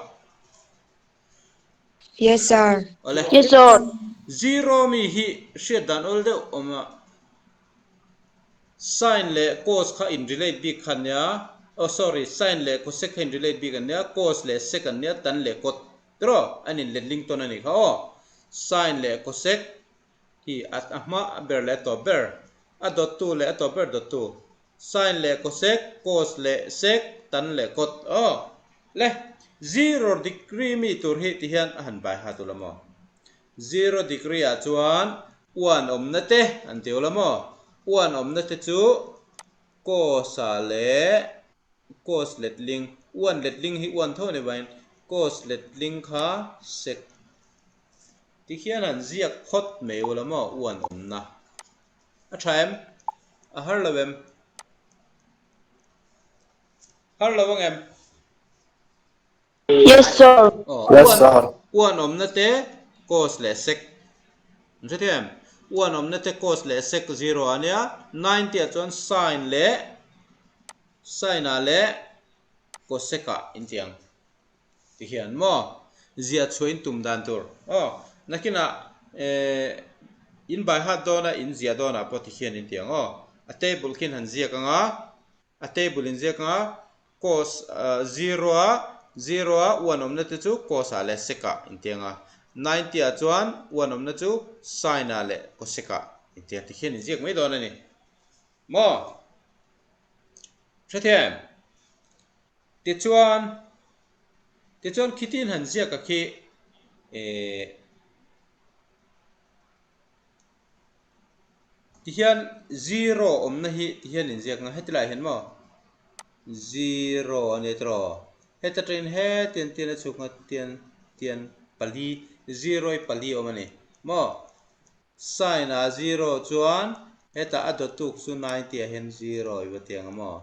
Yes, sir. Awle. Yes, sir. Zero mi hi hriat dan awl deuh awm a. Sin leh cos kha in relate bik kha nia. Oh sorry, sin leh cosec kha in relate bik an nia. Cos leh sec an nia, tan leh cot. Tiraw? An in letling tawn a nih kha aw. Sin leh cosec hi a hma ber leh a tawp ber, a dawttu leh a tawp ber dawttu, sin leh cosec, cos leh sec, tan leh cot aw le zero degree mi tur hi ti hian a han bai ha tul a maw? Zero degree ah chuan uan awmna te an ti ul a maw? Uan awmna te chu cos ah leh cos letling, uan letling hi uan tho a ni vangin cos letling kha sec Tikhian han ziak phawt mai ula maw uan awmna. A tha em? A har lo em? Har lo ang em? Yes sir. Aw, Yes uan, sir. uan awmna te cos leh sec. An hre thiam em? Uan awmna te cos leh sec zero a nia, 90 ah chuan sin leh sin ah leh cosec ah intiang. Ti hian maw ziah chhuah in tum dan tur aw nakinah eh in by heart dawn a in ziah dawn ah pawh ti hian in ti ang aw a table khian han ziak ang a a table in ziak ang a cos zero a zero a one awmna te chu cos ah leh sec ah in ti ang a 90 ah chuan one awmna chu sin ah leh cosec ah in ti ang ti hian in ziak mai dawn a ni maw hrethiam. Tichuan, tichuan khitin han ziak a khi eh tihian zero awmna hi tihian inziak ang a heti laiah hian maw zero a nia tiraw heta tangin hetiang tian a chhuk ang a tian tian pali zero hi pali a awm a ni maw sign ah zero chuan hetah a dawttuk chu 90 ah hian zero i va ti ang a maw.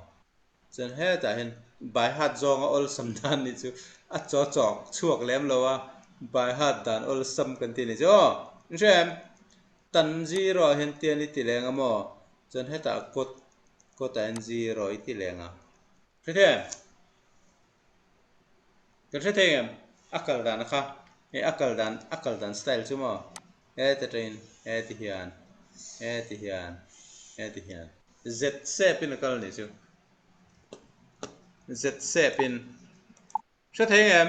Chuan hetah hian by heart zawnga awlsam dan nih chu a chaw chawk chhuak lem lo a, by heart dan awlsam kan tih nih chu aw. In hria em? Tan zero ah hian tian i ti leng a maw? Chuan hetah kawt kawtah hian zero i ti leng a. Hre thei em? Kan hre thei em? A kal dan kha hei a kal dan a kal dan style chu maw? Heti tangin heti hian heti hian heti hian Z shape in a kal nih chu Z shape in hre thei em?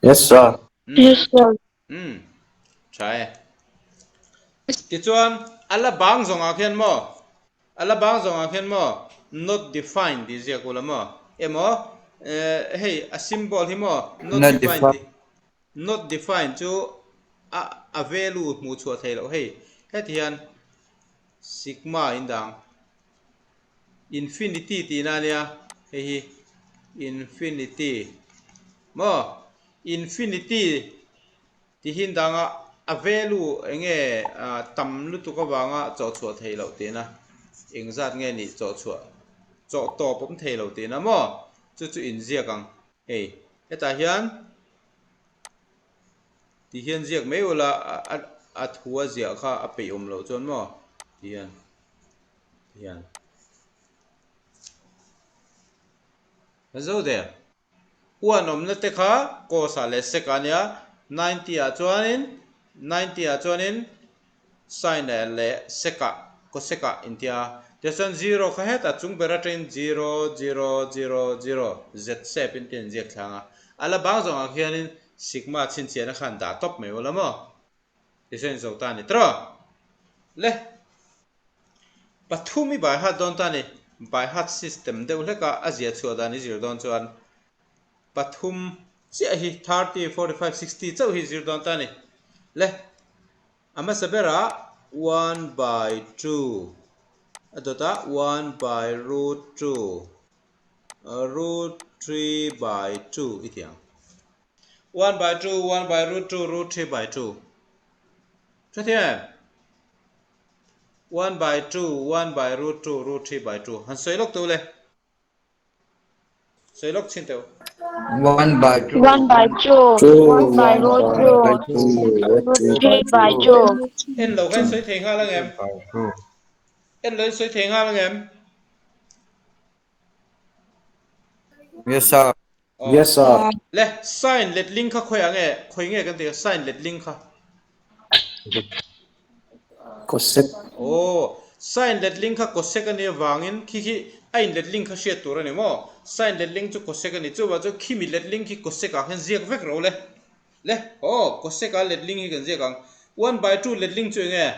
Yes sir. Yes sir. Umm tha e. Tichuan a la bang zawngah khian maw A la bang zawngah khian maw not defined tih ziak ula maw emaw eh hei a symbol hi maw not defined tih not defined chu a a value hmuh chhuah theih loh hei heti hian sigma in dang infinity tihna ania hei hi infinity maw infinity Tihin danga a value eng nge tam lutuk avanga chawhchhuah theih loh tihna, engzat nge nih chawhchhuah chawh tawp awm thei lo tihna maw? Chu chu inziak ang. Hei hetah hian tihian ziak mai ula a thu a ziah kha a peih awm loh chuan maw tihian tihian. Zo der. Uan awmna te kha cos ah leh sec ah ania, 90 ah chuanin 90 ah chuanin sine leh sec ah cosec ah intia tichuan zero kha hetah chung ber atangin zero zero zero zero z shape in tin inziak thlang a, a la bang zawngah khianin sigma chhinchhiahna khan dah tawp mai ula maw? Tichuan in zo ta a ni tawh le. Pathum i by heart dawn ta a ni. By heart system deuh hleka a zia chhuah dan i zir dawn chuan pathum chiah hi 30, 45, 60 chauh hi zir dawn ta a ni. Le, a hmasa berah one by two a dawtah one by root two, root three by two i ti ang. One by two, one by root two, root three by two. Hrethiam em? One by two, one by root two, root three by two. Han sawi lawk teuh le. Sawi lawk chhin teuh. One by two. One by two. Two, One by one root by two. two, root Root three three by by two. two. En lo khan sawi thei nghal ang em? By two. En lo in sawi thei nghal ang em? Yes, sir. Aw. Yes, sir. Le, sign letling kha khawi ang e? Khawi nge kan ti kha sign letling kha? Cosec. Aw, sign letling kha cosec a nih avangin khi khi a in letling kha hriat tur a ni maw? Sign letling chu cosec a ni. Chuvang chu khimi letling khi cosec ah khan ziak vek ro le. Le, aw, cosec ah letling hi kan ziak ang. One by two letling chu eng e?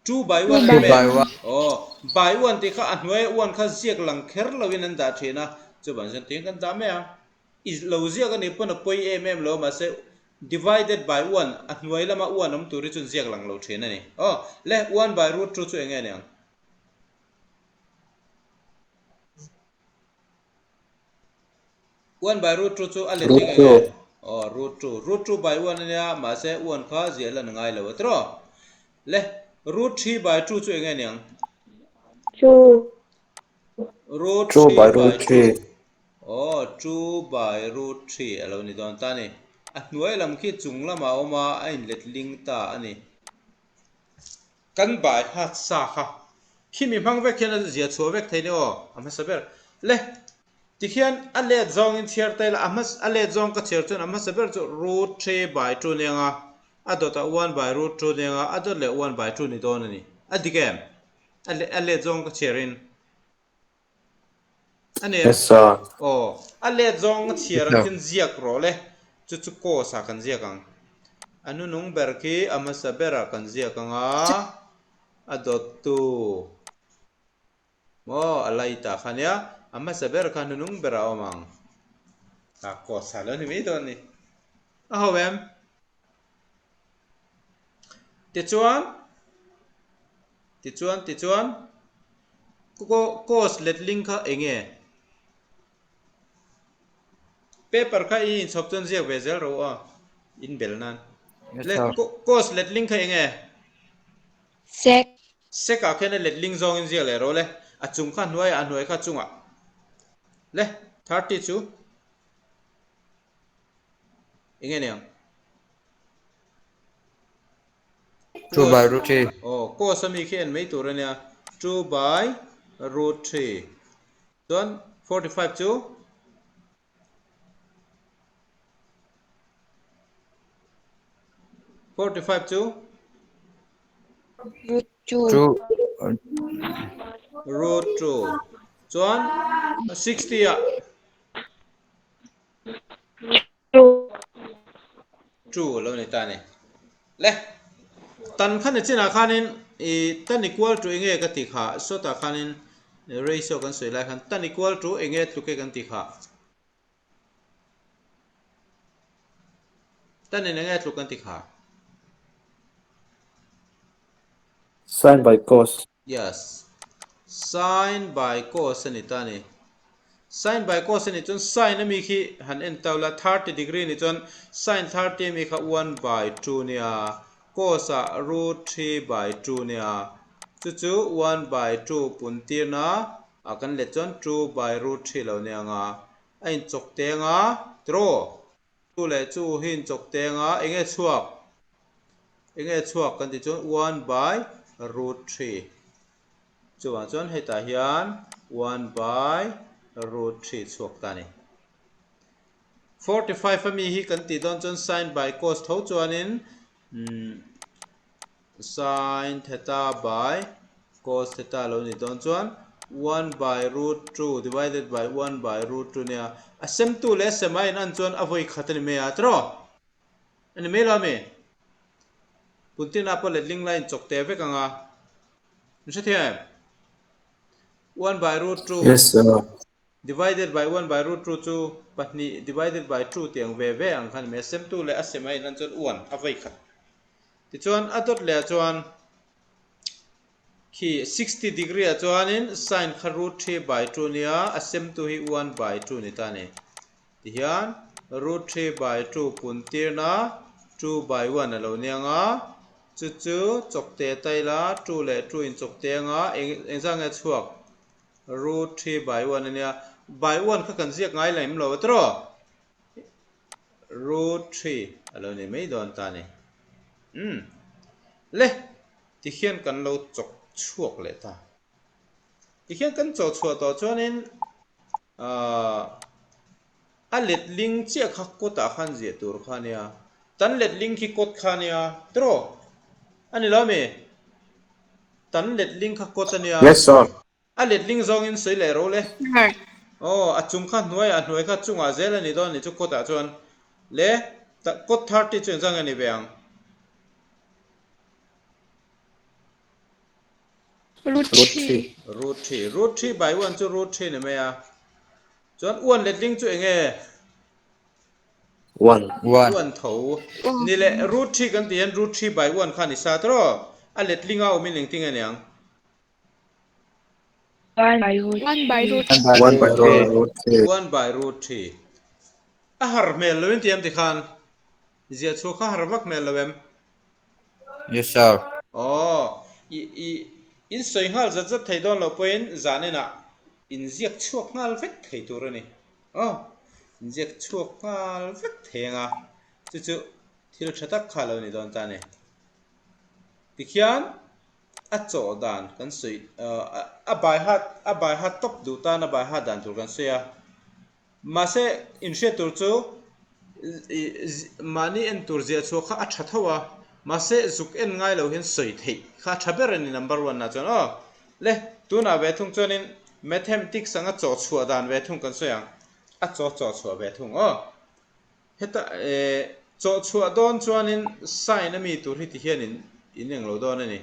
Two by one Two by one. Aw, by one tih kha a hnuaia one kha ziak lang kher loin an dah thin a, chuvang chuan tiang kan dah mai a. I lo ziak a nih pawn a pawi em em lo mahse divided by one a hnuai lama one awm tur hi chuan ziak lang lo thin a ni. Aw, le one by root two chu eng nge niang? One by root two chu a let eng eng e? Aw, root two. Root two by one a nia, mahse one kha ziah lan a ngai lo a tiraw? Le, root three by two chu eng nge niang? Two. Root Two three by by root two. three. Aw, two by root three a lo ni dawn ta a ni. A hnuai lam khi chung lamah a awm a, a inletling ta a ni. Kan bai hat sa kha khimi hmang vek hian a zia chhuah vek thei ni aw, a hmasa ber. Le, tikhian a let zawngin chhiar ta ila, a hmasa a let zawng ka chhiar chuan a hmasa ber chu root three by two ni anga, a dawtah one by root two ni anga, a dawt leh one by two ni dawn a ni. A dik em? A le a let zawng ka chhiarin. A ni em? Yes sir. Aw, a let zawng a chhiar ang khin ziak rawh le, chu chu course ah kan ziak ang. A nunung ber khi a hmasa berah kan ziak ang a, a dawttu maw a light ah kha nia, a hmasa ber kha nunung berah a awm ang. A course ah lo ni mai dawn a ni. A ho em? Tichuan, tichuan, tichuan, course letling kha eng nge? Paper kha i inchhawp chuan ziak ve zel ro aw, in bel nan. Le, course letling kha eng nge? Sec. Sec ah khian a letling zawngin ziak leh ro le, a chung kha hnuaiah, a hnuai kha chungah. Le, 30 chu. Eng nge niang? 2 by root 3. Aw, cos ami khi en mai tur a nia. 2 by root 3. Chuan 45 chu 45 chu Root 2. 2. Root 2. Chuan 60 ah True lo ni ta ni. Le, tan khan ni chinah khanin i tan equal to enge ka ti kha sawtah khanin ratio kan sawi lai khan tan equal to enge tluke kan ti kha. Tan in enge tluk kan ti kha. Sin by cos. Yes. Sin by cos a ni ta ni. Sin by cos a nih chuan sin ami khi han en tau la 30 degree nih chuan sin 30 ami kha 1 by 2 nia cos ah root 3 by 2 nia chu chu 1 by 2 pun tirna ah kan let chuan 2 by root 3 lo nia nga a inchawk teng a tiraw 2 leh 2 hi inchawk teng a enge chhuak Enge chhuak kan tih chuan one by root three chuvang chuan hetah hian one by root three chhuak ta a ni. 45 ami hi kan tih dawn chuan sin by cos tho chuanin sin theta by cos theta lo ni dawn chuan one by root two divided by one by root two nia a sem tu leh a sem a in an chuan a vawi khat a ni mai a tiraw? A ni mai lo ami? Puntina pawh letling la inchawk te vek ang a. In hrethiam em? One by root two Yes sir. divided by one by root two chu pahnih divided by two tih ang ve ve ang kha ni mai a. Sem tu leh a sem a inlan chuan one a vei khat. Tichuan a dawt leh ah chuan khi 60 degree ah chuanin sine kha root 3 by 2 nia a semtu hi 1 by 2 ni ta ni. Tihian root 3 by 2 pun tirna 2 by 1 a lo nia nga chu chu chawkte taila 2 leh 2 in chawkte anga engzah nge chhuak root 3 by 1 ania by 1 kha kan ziak ngai lem lo a tawh root 3 a lo ni mai dawn ta ni. Umm le. Tikhian kan lo chawk chhuak leh ta. Tikhian kan chaw chhuah tawh chuanin ahh a letling chiah kha kawtah khan ziah tur kha ania. Tan letling khi kawt kha ania tiraw? A ni lo ami? Tan letling kha kawt ania. Yes sir. A letling zawngin sawi leh ro le. Sir. Aw a chung kha hnuaiah a hnuai kha chungah zel a ni dawn a ni chu kawtah chuan le kawt 30 chu engzah nge ni ve ang? Root 3. Root 3. Root 3 by 1 chu root 3 ni mai a. Chuan 1 letling chu enge? 1. 1. 1 tho. Ni le root 3 kan ti hian root 3 by 1 kha ni sa tawh. A letling a awmin engtin nge niang? 1 by root 1 by root 1 by root 3. 1 by root 3. A har hmel lo in ti em ti khan? Ziah chhuak kha har vak hmel lo em? Yes sir. Aw, i i in sawi nghal zat zat thei dawn loh pawhin zan inah in ziak chhuak nghal vek thei tur a ni. Aw, in ziak chhuak nghal vek thei anga chu chu thil tha tak kha lo ni dawn ta a ni. Tikhian a chawh dan kan sawi a bai hat a bai hat tawp duh tan a bai hat dan tur kan sawi a. Mahse, inhriat tur chu mahni en tur ziah chhuah kha a tha tho a, mahse zuk en ngai lo hian sawi theih kha a tha ber a ni number one ah chuan aw. Le, tunah ve thung chuanin mathematics anga chaw chhuah dan ve thung kan sawi ang, a chaw chaw chhuah ve thung aw. Heta chaw chhuah dawn chuanin sign a mi tur hi ti hian in in englo dawn a ni.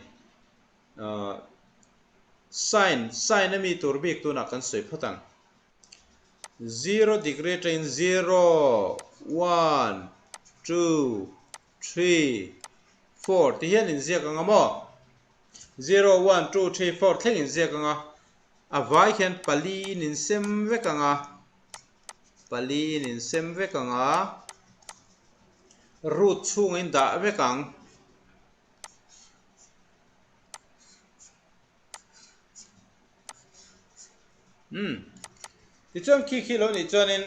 Sign, sign a mi tur bik tunah kan sawi phawt ang. Zero degree atangin zero, one, two, three, four ti hian inziak ang a maw? Zero, one, two, three, four thleng inziak ang a, a vai hian pali in insem vek ang a, pali in insem vek ang a, root chhungin dah vek ang. Umm. Tichuan khi khi lo nih chuanin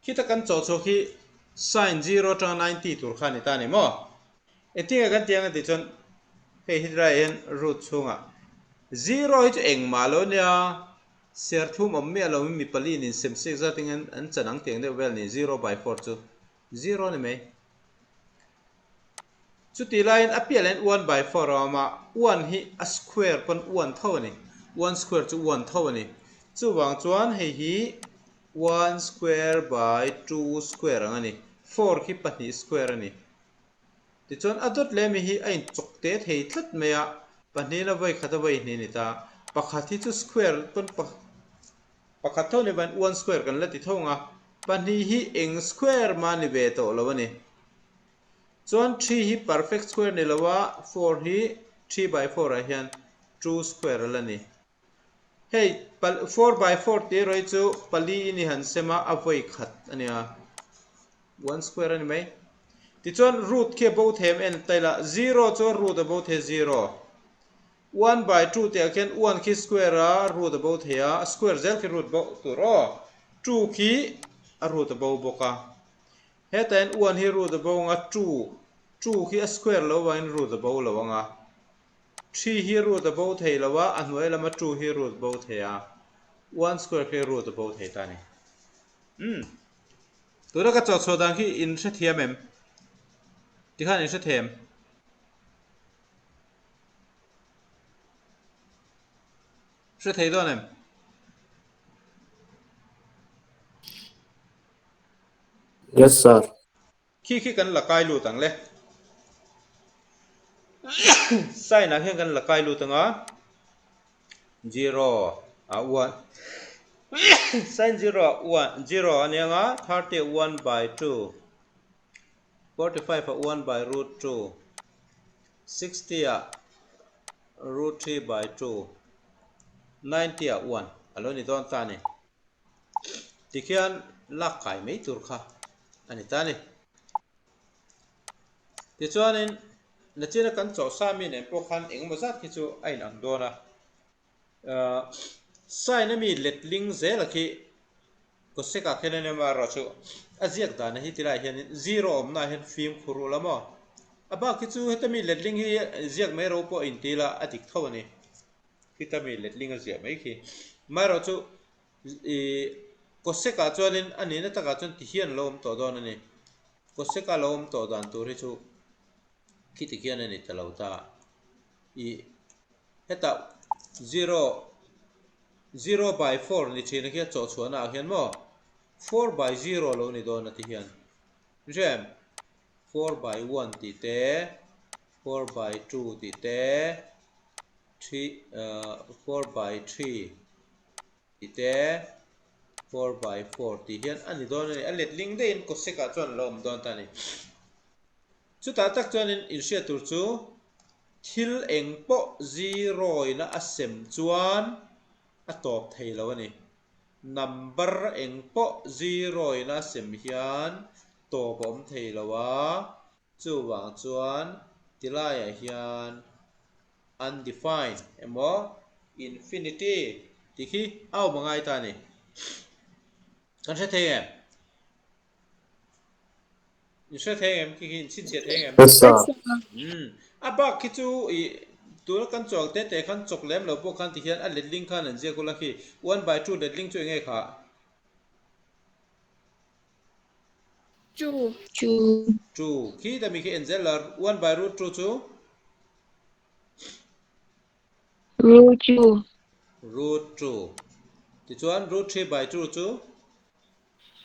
khita kan chaw chhuak hi sin zero atanga 90 tur kha a ni ta a ni maw? Engtinge kan tih ang a tih chuan hei hetilai ah hian root chhungah zero hi chu engmah lo nia serthum awm miah lo in mi pali in insem sik zat in an chan ang tiang deuh vel a ni zero by four chu zero a ni mai. Chutih laiin a piah leh one by four a awm a, one hi a square pawn one tho a ni, one square chu one tho a ni. Chuvang chuan hei hi one square by two square ang a ni, four khi pahnih square a ni. Tichuan a dawt leh mi hi a inchawk te thei tlat mai a, pahnih la vawi khat a vawi hnih a ni ta, pakhat hi chu square pawn pakhat tho ni van one square kan la ti tho ang a, pahnih hi eng square mah ni ve tawh lo a ni. Chuan three hi perfect square ni lo a, four hi three by four ah hian two square a la ni. Hei four by four tih erawh hi chu pali in i han sem a, a vawi khat a nia, one square a ni mai. Tichuan root khi a bo thei em en ta ila, zero chu a root a bo thei zero, one by two tih ah khian one khi square a root a bo thei a, a square zel khi root bo tur aw, two khi a root a bo bawk a. Hetah hian one hi root a bo anga two, two khi a square lo vangin root a bo lo anga three hi root a bo thei lo a, a hnuai lama two hi root bo thei a, one square khi root a bo thei ta a ni. Umm. Tuna ka chawh chhuah dan khi in hrethiam em? Tikhan in hre thei em? Hre thei dawn em? Yes sir. Khi khi kan la kai lut ang le. Sine ah hian kan la kai lut anga zero ah one sine zero ah one zero a nia nga 30 ah one by two 45 ah one by root two 60 ah root three by two 90 ah one a lo ni dawn ta a ni. Tikhian lak kai mai tur kha a ni ta a ni. Tichuanin nachina kan chawhsa mi nen pawh khan engemaw zat khi chu a inang dawn a. Sign a mi letling zela khi Cosec ah khian a nia erawh chu a ziak dana hi tilaiah hianin zero awmnaah hian fimkhur ula maw? A bak hi chu heta mi letling hi ziak mai ro pawh inti la a dik tho a ni. Khita mi letling a ziah mai khi. Amaherawh chu ih Cosec ah chuanin a nihna takah chuan ti hian a lo awm tawh dawn a ni. Cosec a lo awm tawh dan tur hi chu khiti khian a ni ta lo ta. Ih hetah zero zero by four ni thin a khi a chawhchhuahna ah hian maw four by zero a lo ni dawn a ti hian. Hre em? Four by one tih te four by two tih te three four by three tih te four by four tih hian a ni dawn a ni. A letling daihin cosec ah chuan a lo awm dawn ta a ni. Chutah tak chuanin inhriat tur chu thil eng pawh zero ina a sem chuan a tawp thei lo a ni. Number eng pawh zero ina a sem hian tawp a awm thei lo a, chuvang chuan tilaiah hian undefined emaw infinity tih khi a awm a ngai ta a ni. Kan hre thei em? In hre thei em? Khi khi in chhinchhiah thei em? Yes sir. A bak khi chu i tuna kan chawk te te khan chawk lem lo pawh khan ti hian a letling khan an ziak ula khi one by two letling chu enge kha? Two. Two. Two. Khi ta mi khi en zel la one by root two chu? Root two. Root two. Tichuan root three by two chu?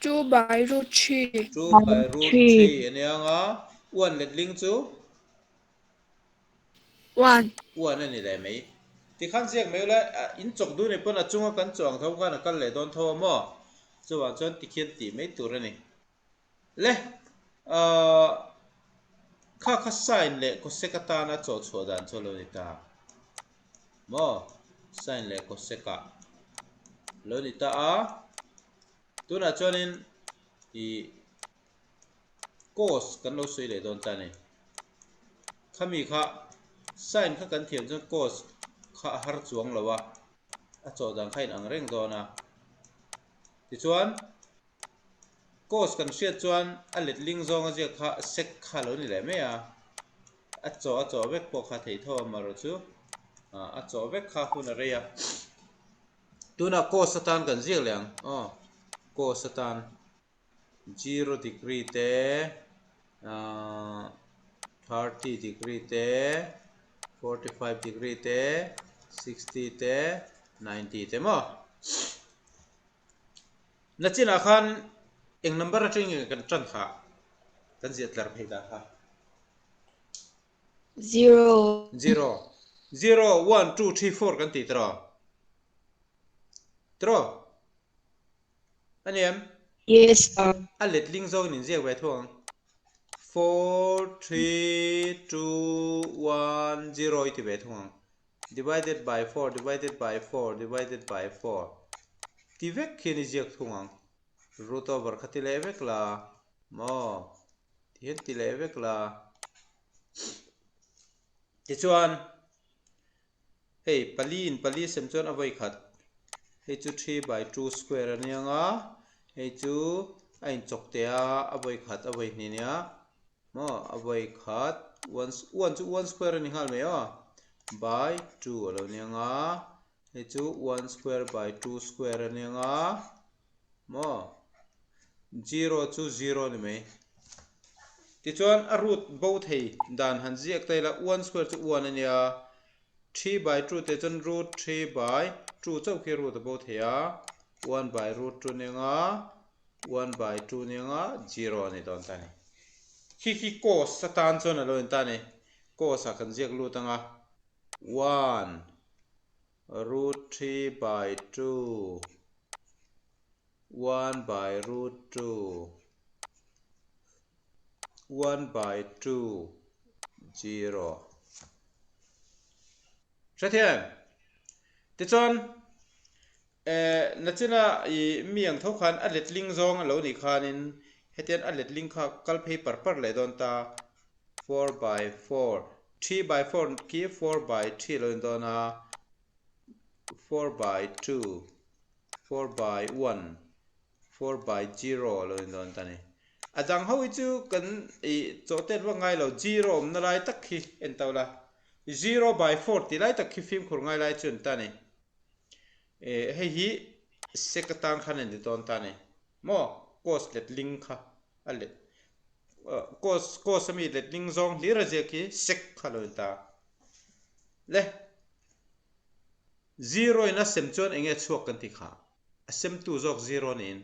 Two by root three. Two by root three a nia anga one letling chu? One. One a ni leh mai. Tikhan ziak mai ula in chawk duh ni pawn a chunga kan chuang tho khan a kal leh dawn tho a maw? Chuvang chuan tikhian tih mai tur a ni. Le ahh kha kha sign leh cosec atana chawh chhuah dan chu a lo ni ta maw? Sign leh cosec ah lo ni ta a, tunah chuanin ih cos kan lo sawi leh dawn ta a ni. Khami kha sign kha kan thiam chuan cos kha a har chuang lo a, a chawh dan kha a inang reng dawn a. Tichuan Cos kan hriat chuan a letling zawnga ziak kha sek kha lo ni leh mai a, a chaw a chaw vek pawh kha thei tho a marawh chu a chaw vek kha hun a rei a. Tunah cos atan kan ziak leh ang aw, cos atan zero degree te 30 degree te 45 degree te 60 te 90 te maw. Nachinah khan eng number atang nge kan tan kha kan ziah tlar phei dan kha? Zero. Zero. Zero, one, two, three, four kan ti tiraw? Tiraw? A ni em? Yes sir. A letling zawkin in ziak ve thu ang. Four, three, two, one, zero i ti ve thung ang. Divided by four divided by four divided by four ti vek khian i ziak thung ang. Root over kha ti leh vek la maw? Ti hian ti leh vek la. Tichuan hei pali in pali sem chuan a vawi khat. Hei chu three by two square a nia nga hei chu a inchawk teh a a vawi khat a vawi hnih nia. Maw a vawi khat one one chu one square a ni nghal mai aw by two a lo nia nga hei chu one square by two square a nia nga maw zero chu zero a ni mai tichuan a root bo thei dan han ziak ta ila one square chu one a nia three by two teh chuan root three by two chauh khi root a bo thei a one by root two a nia nga. One by two nia nga zero a ni dawn ta a ni. Khi khi cos atan chuan a lo in ta a ni. Cos ah kan ziak lut ang a, one root three by two, one by root two, one by two, zero. Hrethiam? Tichuan, eh, nachina i mi ang tho khan a letling zawng a lo nih khanin hetian a letling kha kal phei par par leh dawn ta, 4 by 4, 3 by 4 khi 4 by 3 lo in dawn a, 4 by 2, 4 by 1, 4 by 0 lo in dawn ta ni. A dang ho hi chu kan i chawhtet vak ngai lo, zero awmna lai tak khi en to la, 0 by 4 tih lai tak khi fimkhur ngai lai chu an ta ni. Hei hi sec atan khan an ti dawn ta ni maw, cos letling kha a let cos cos ami letling zawng hlir a ziak hi sec kha lo in ta le. Zero in a sem chuan enge chhuak kan ti kha, a sem tu zawk zero niin.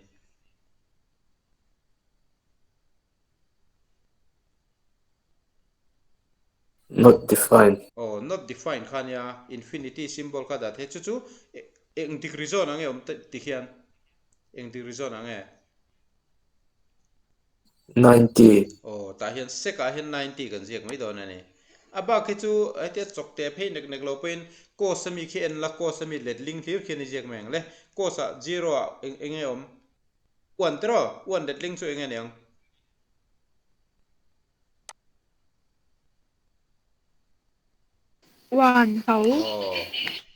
Not defined. Aw, not defined kha nia, infinity symbol kha dah thei, chu chu eng degree zawn ang e awm ti khian, eng degree zawn ang e? 90. Aw, tah hian sec ah hian 90 kan ziak mai dawn a ni. A bak hi chu hetia chawk teh phei nek nek lo pawhin cos ami khi en la, cos ami letling hlir khian i ziak mai ang le. Cos ah zero ah eng enge awm? One tiraw? One letling chu enge niang? One tho. Aw,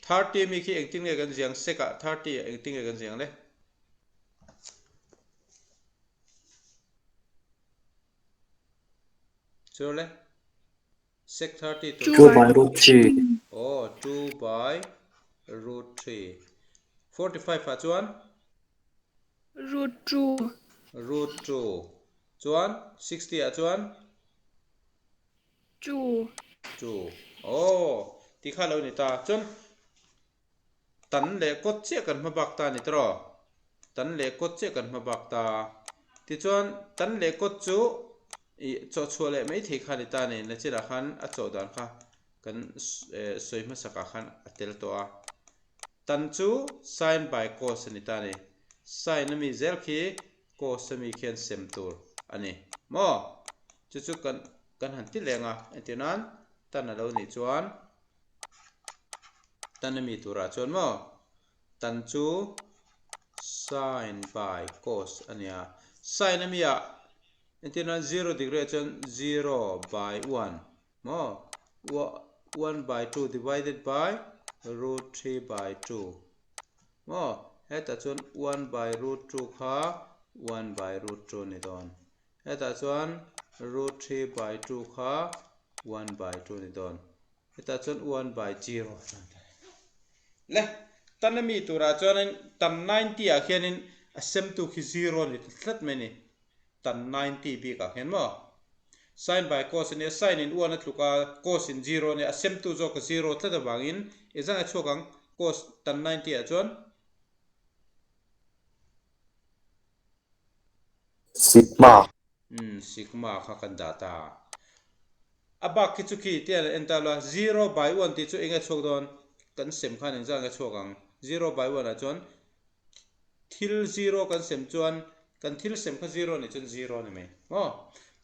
30 ami khi engtin nge kan ziang sec ah 30 ah engtin nge kan ziang le? Chu le? Sec 30 tur. 2 by root 3. Aw, 2 by root 3. 45 ah chuan? Root 2. Root 2. Chuan 60 ah chuan? 2. 2. Aw, ti kha lo ni ta. Chuan tan leh kawt chiah kan hma bak ta ni tawh. Tan leh kawt chiah kan hma bak ta. Tichuan tan leh kawt chu i chawhchhuah leh mai thei kha ni ta ni. Nachinah khan a chawh dan kha kan sawi hmasak ah khan a tel tawh a. Tan chu sin by cos a ni ta ni. Sin ami zel khi cos ami khian sem tur a ni maw? Chu chu kan kan han ti leng a, entir nan tan a lo nih chuan tan ami turah chuan maw tan chu sin by cos a nia. Sin ami ah entir nan zero degree ah chuan 0 by 1 maw, 1 by 2 divided by root 3 by 2 maw, hetah chuan 1 by root 2 kha 1 by root 2 ni dawn, hetah chuan root 3 by 2 kha 1 by 2 ni dawn, hetah chuan 1 by 0 le. Tan ami turah chuanin tan 90 ah khianin a sem tu khi zero ni tlat mai ni, tan 90 bik ah khian maw. Sin by cos ania, sin in 1 a tluk a, cos in zero ania, a sem tu zawk a zero tlat avangin engzah nge chhuak ang cos tan 90 ah chuan? Sigma. Sigma kha kan dah ta. A bak khi chu khi tian en ta la, 0 by 1 tih chu enge chhuak dawn, kan sem khan engzah nge chhuak ang? 0 by 1 ah chuan thil zero kan sem chuan kan thil sem kha zero nih chuan zero ni mai maw.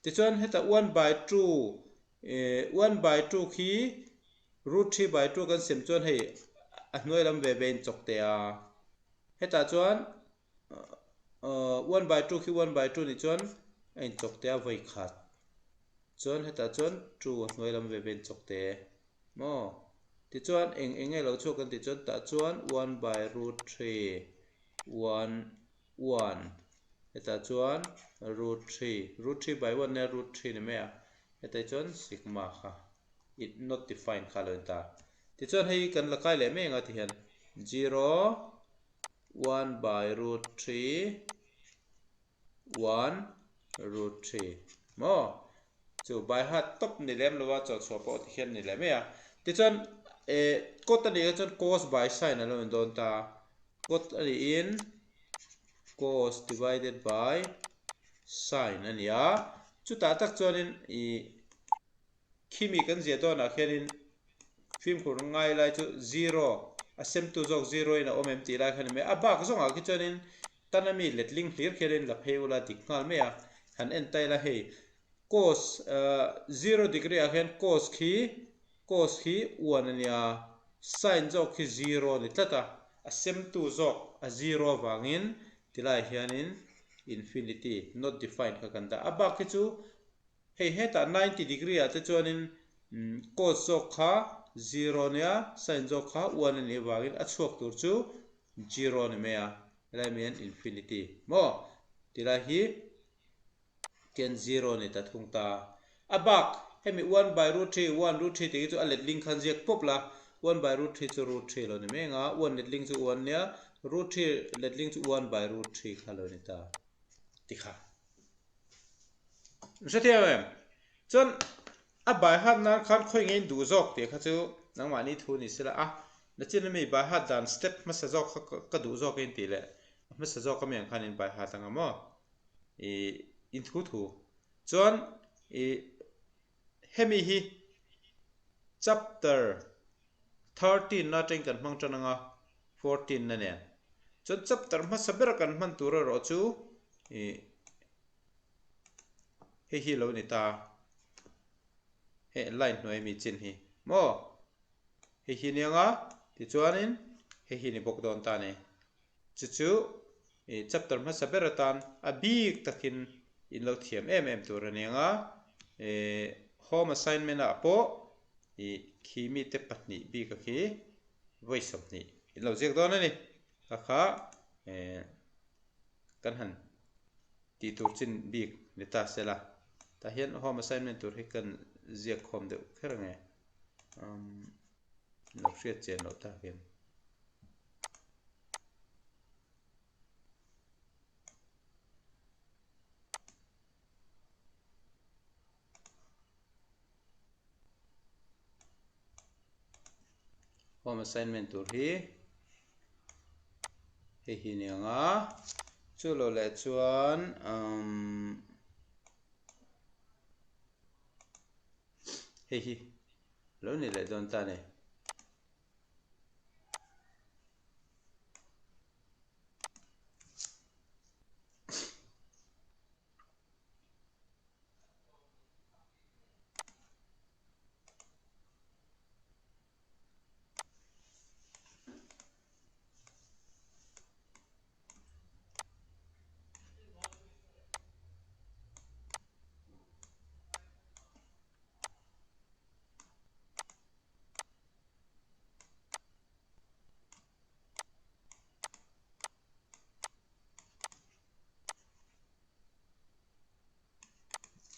Tichuan heta 1 by 2, 1 by 2 khi root 3 by 2 kan sem chuan hei a hnuai lam ve ve in chawk te a, hetah chuan 1 by 2 khi 1 by 2 nih chuan a in chawk te a vawi khat, chuan hetah chuan two a hnuai lam ve ve in chawk te maw. Tichuan eng enge lo chhuak kan tih chuan tah chuan 1 by root 3, 1 1, hetah chuan root 3, root 3 by 1 nia, root 3 ni mai a, hetah chuan sigma kha it not defined kha lo in ta. Tichuan hei kan la kai leh mai anga ti hian 0, 1 by root 3, 1 root 3 maw, chu by heart top ni lem lova chawhchhuah pawh ti hian ni leh mai a. Tichuan cot a nih chuan cos by sin a lo in dawn ta, cot a nih in cos divided by sin a ni a, chutah tak chuanin i. Khimi kan ziah dawnah khianin fimkhur ngai lai chu zero, a semtu zawk zero in a awm em tih lai khan a ni mai a. A bak zawngah khi chuanin tan ami letling hlir khianin la phei ula dik nghal mai a, han en ta ila hei cos zero degree ah khian cos khi cos khi one a nia, sin zawk khi zero a ni tlat a, a semtu zawk a zero avangin tilaiah hianin infinity not defined kha kan dah. A bak khi chu Hei hetah 90 degree ah te chuanin cos zawk kha zero nia sin zawk kha one a nih avangin a chhuak tur chu zero a ni mai a, helai mi hian infinity maw tilai hi khian zero a ni ta thung ta. A bak hemi one by root three, one root three tih hi chu a letling khan ziak pawp la, one by root three chu root three lo ni mai ang a, one letling chu one nia, root three letling chu one by root three kha lo ni ta tikha. Hrethiam em? Chuan a bai hat nan khan khawi nge in duh zawk tih kha chu nangmahni thu ni sela a, nachin ami bai hat dan step hmasa zawk kha ka duh zawk in tih leh a hmasa zawk ami ang khan in bai hat anga maw ih in thu thu. Chuan ih hemi hi chapter 13 na atangin kan hmang tan anga 14 na nen. Chuan chapter hmasa ber kan hman tur erawh chu ih Hei hi lo ni ta. Hei line hnuai mi chin hi maw? Hei hi nia nga tichuanin hei hi ni bawk dawn ta ni. Chu chu i chapter hmasa ber atan a bik takin in lo thiam em em tur a nia nga. I home assignment ah pawh i khi mite pahnih bik a khi vawi 20 in lo ziak dawn a ni. Kha kha kan han tih tur chin bik ni ta se la, tah hian home assignment tur hi kan ziak khawm deuh kher ange umm lo hriat chian loh takin. Home assignment tur hi hei hi ni ang a, chu lo leh chuan umm hei hi lo ni leh dawn ta a ni.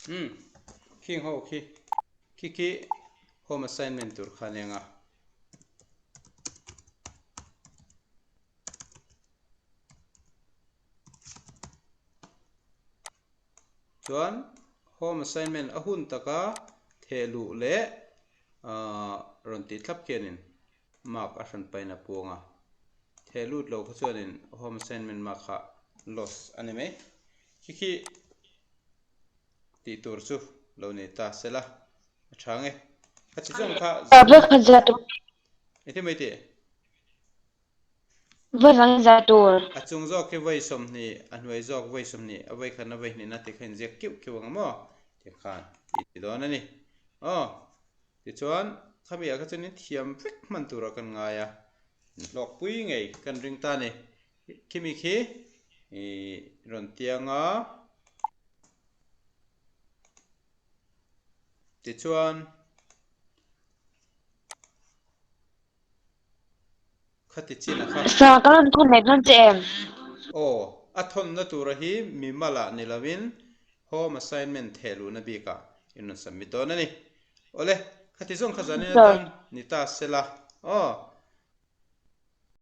Umm khing ho khi khi khi home assignment tur kha nia nga. Chuan home assignment a hun taka theh luh leh ahh rawn tih thlap khianin mark a hran pain a puang a, theh lut lo kha chuanin home assignment mark kha loss a ni mai. Khi khi tih tur chu lo nei ta sela a tha nge. Kha chi zawng kha engtin mai tih? Vawi rang za tur. A chung zawk khi vawi 20, a hnuai zawk vawi 20, a vawi khatna vawi hnihna tih kha inziak kiuh kiuh ang maw? Tih khan i ti dawn a ni. Aw. Tichuan, khami ah kha chuan in thiam vek hman turah kan ngai a, in hlawkpui ngei kan ring ta a ni. Khimi khi i rawn tiang a. Tichuan, Khati chin a kha. Sa ka rawn thawn leh dawn che em? Aw, a thawnna tura hi mimal ah ni lovin home assignment theh luhna bikah in rawn submit dawn a ni. Awle, khati zawng kha zanin atan ni ta sela. Aw.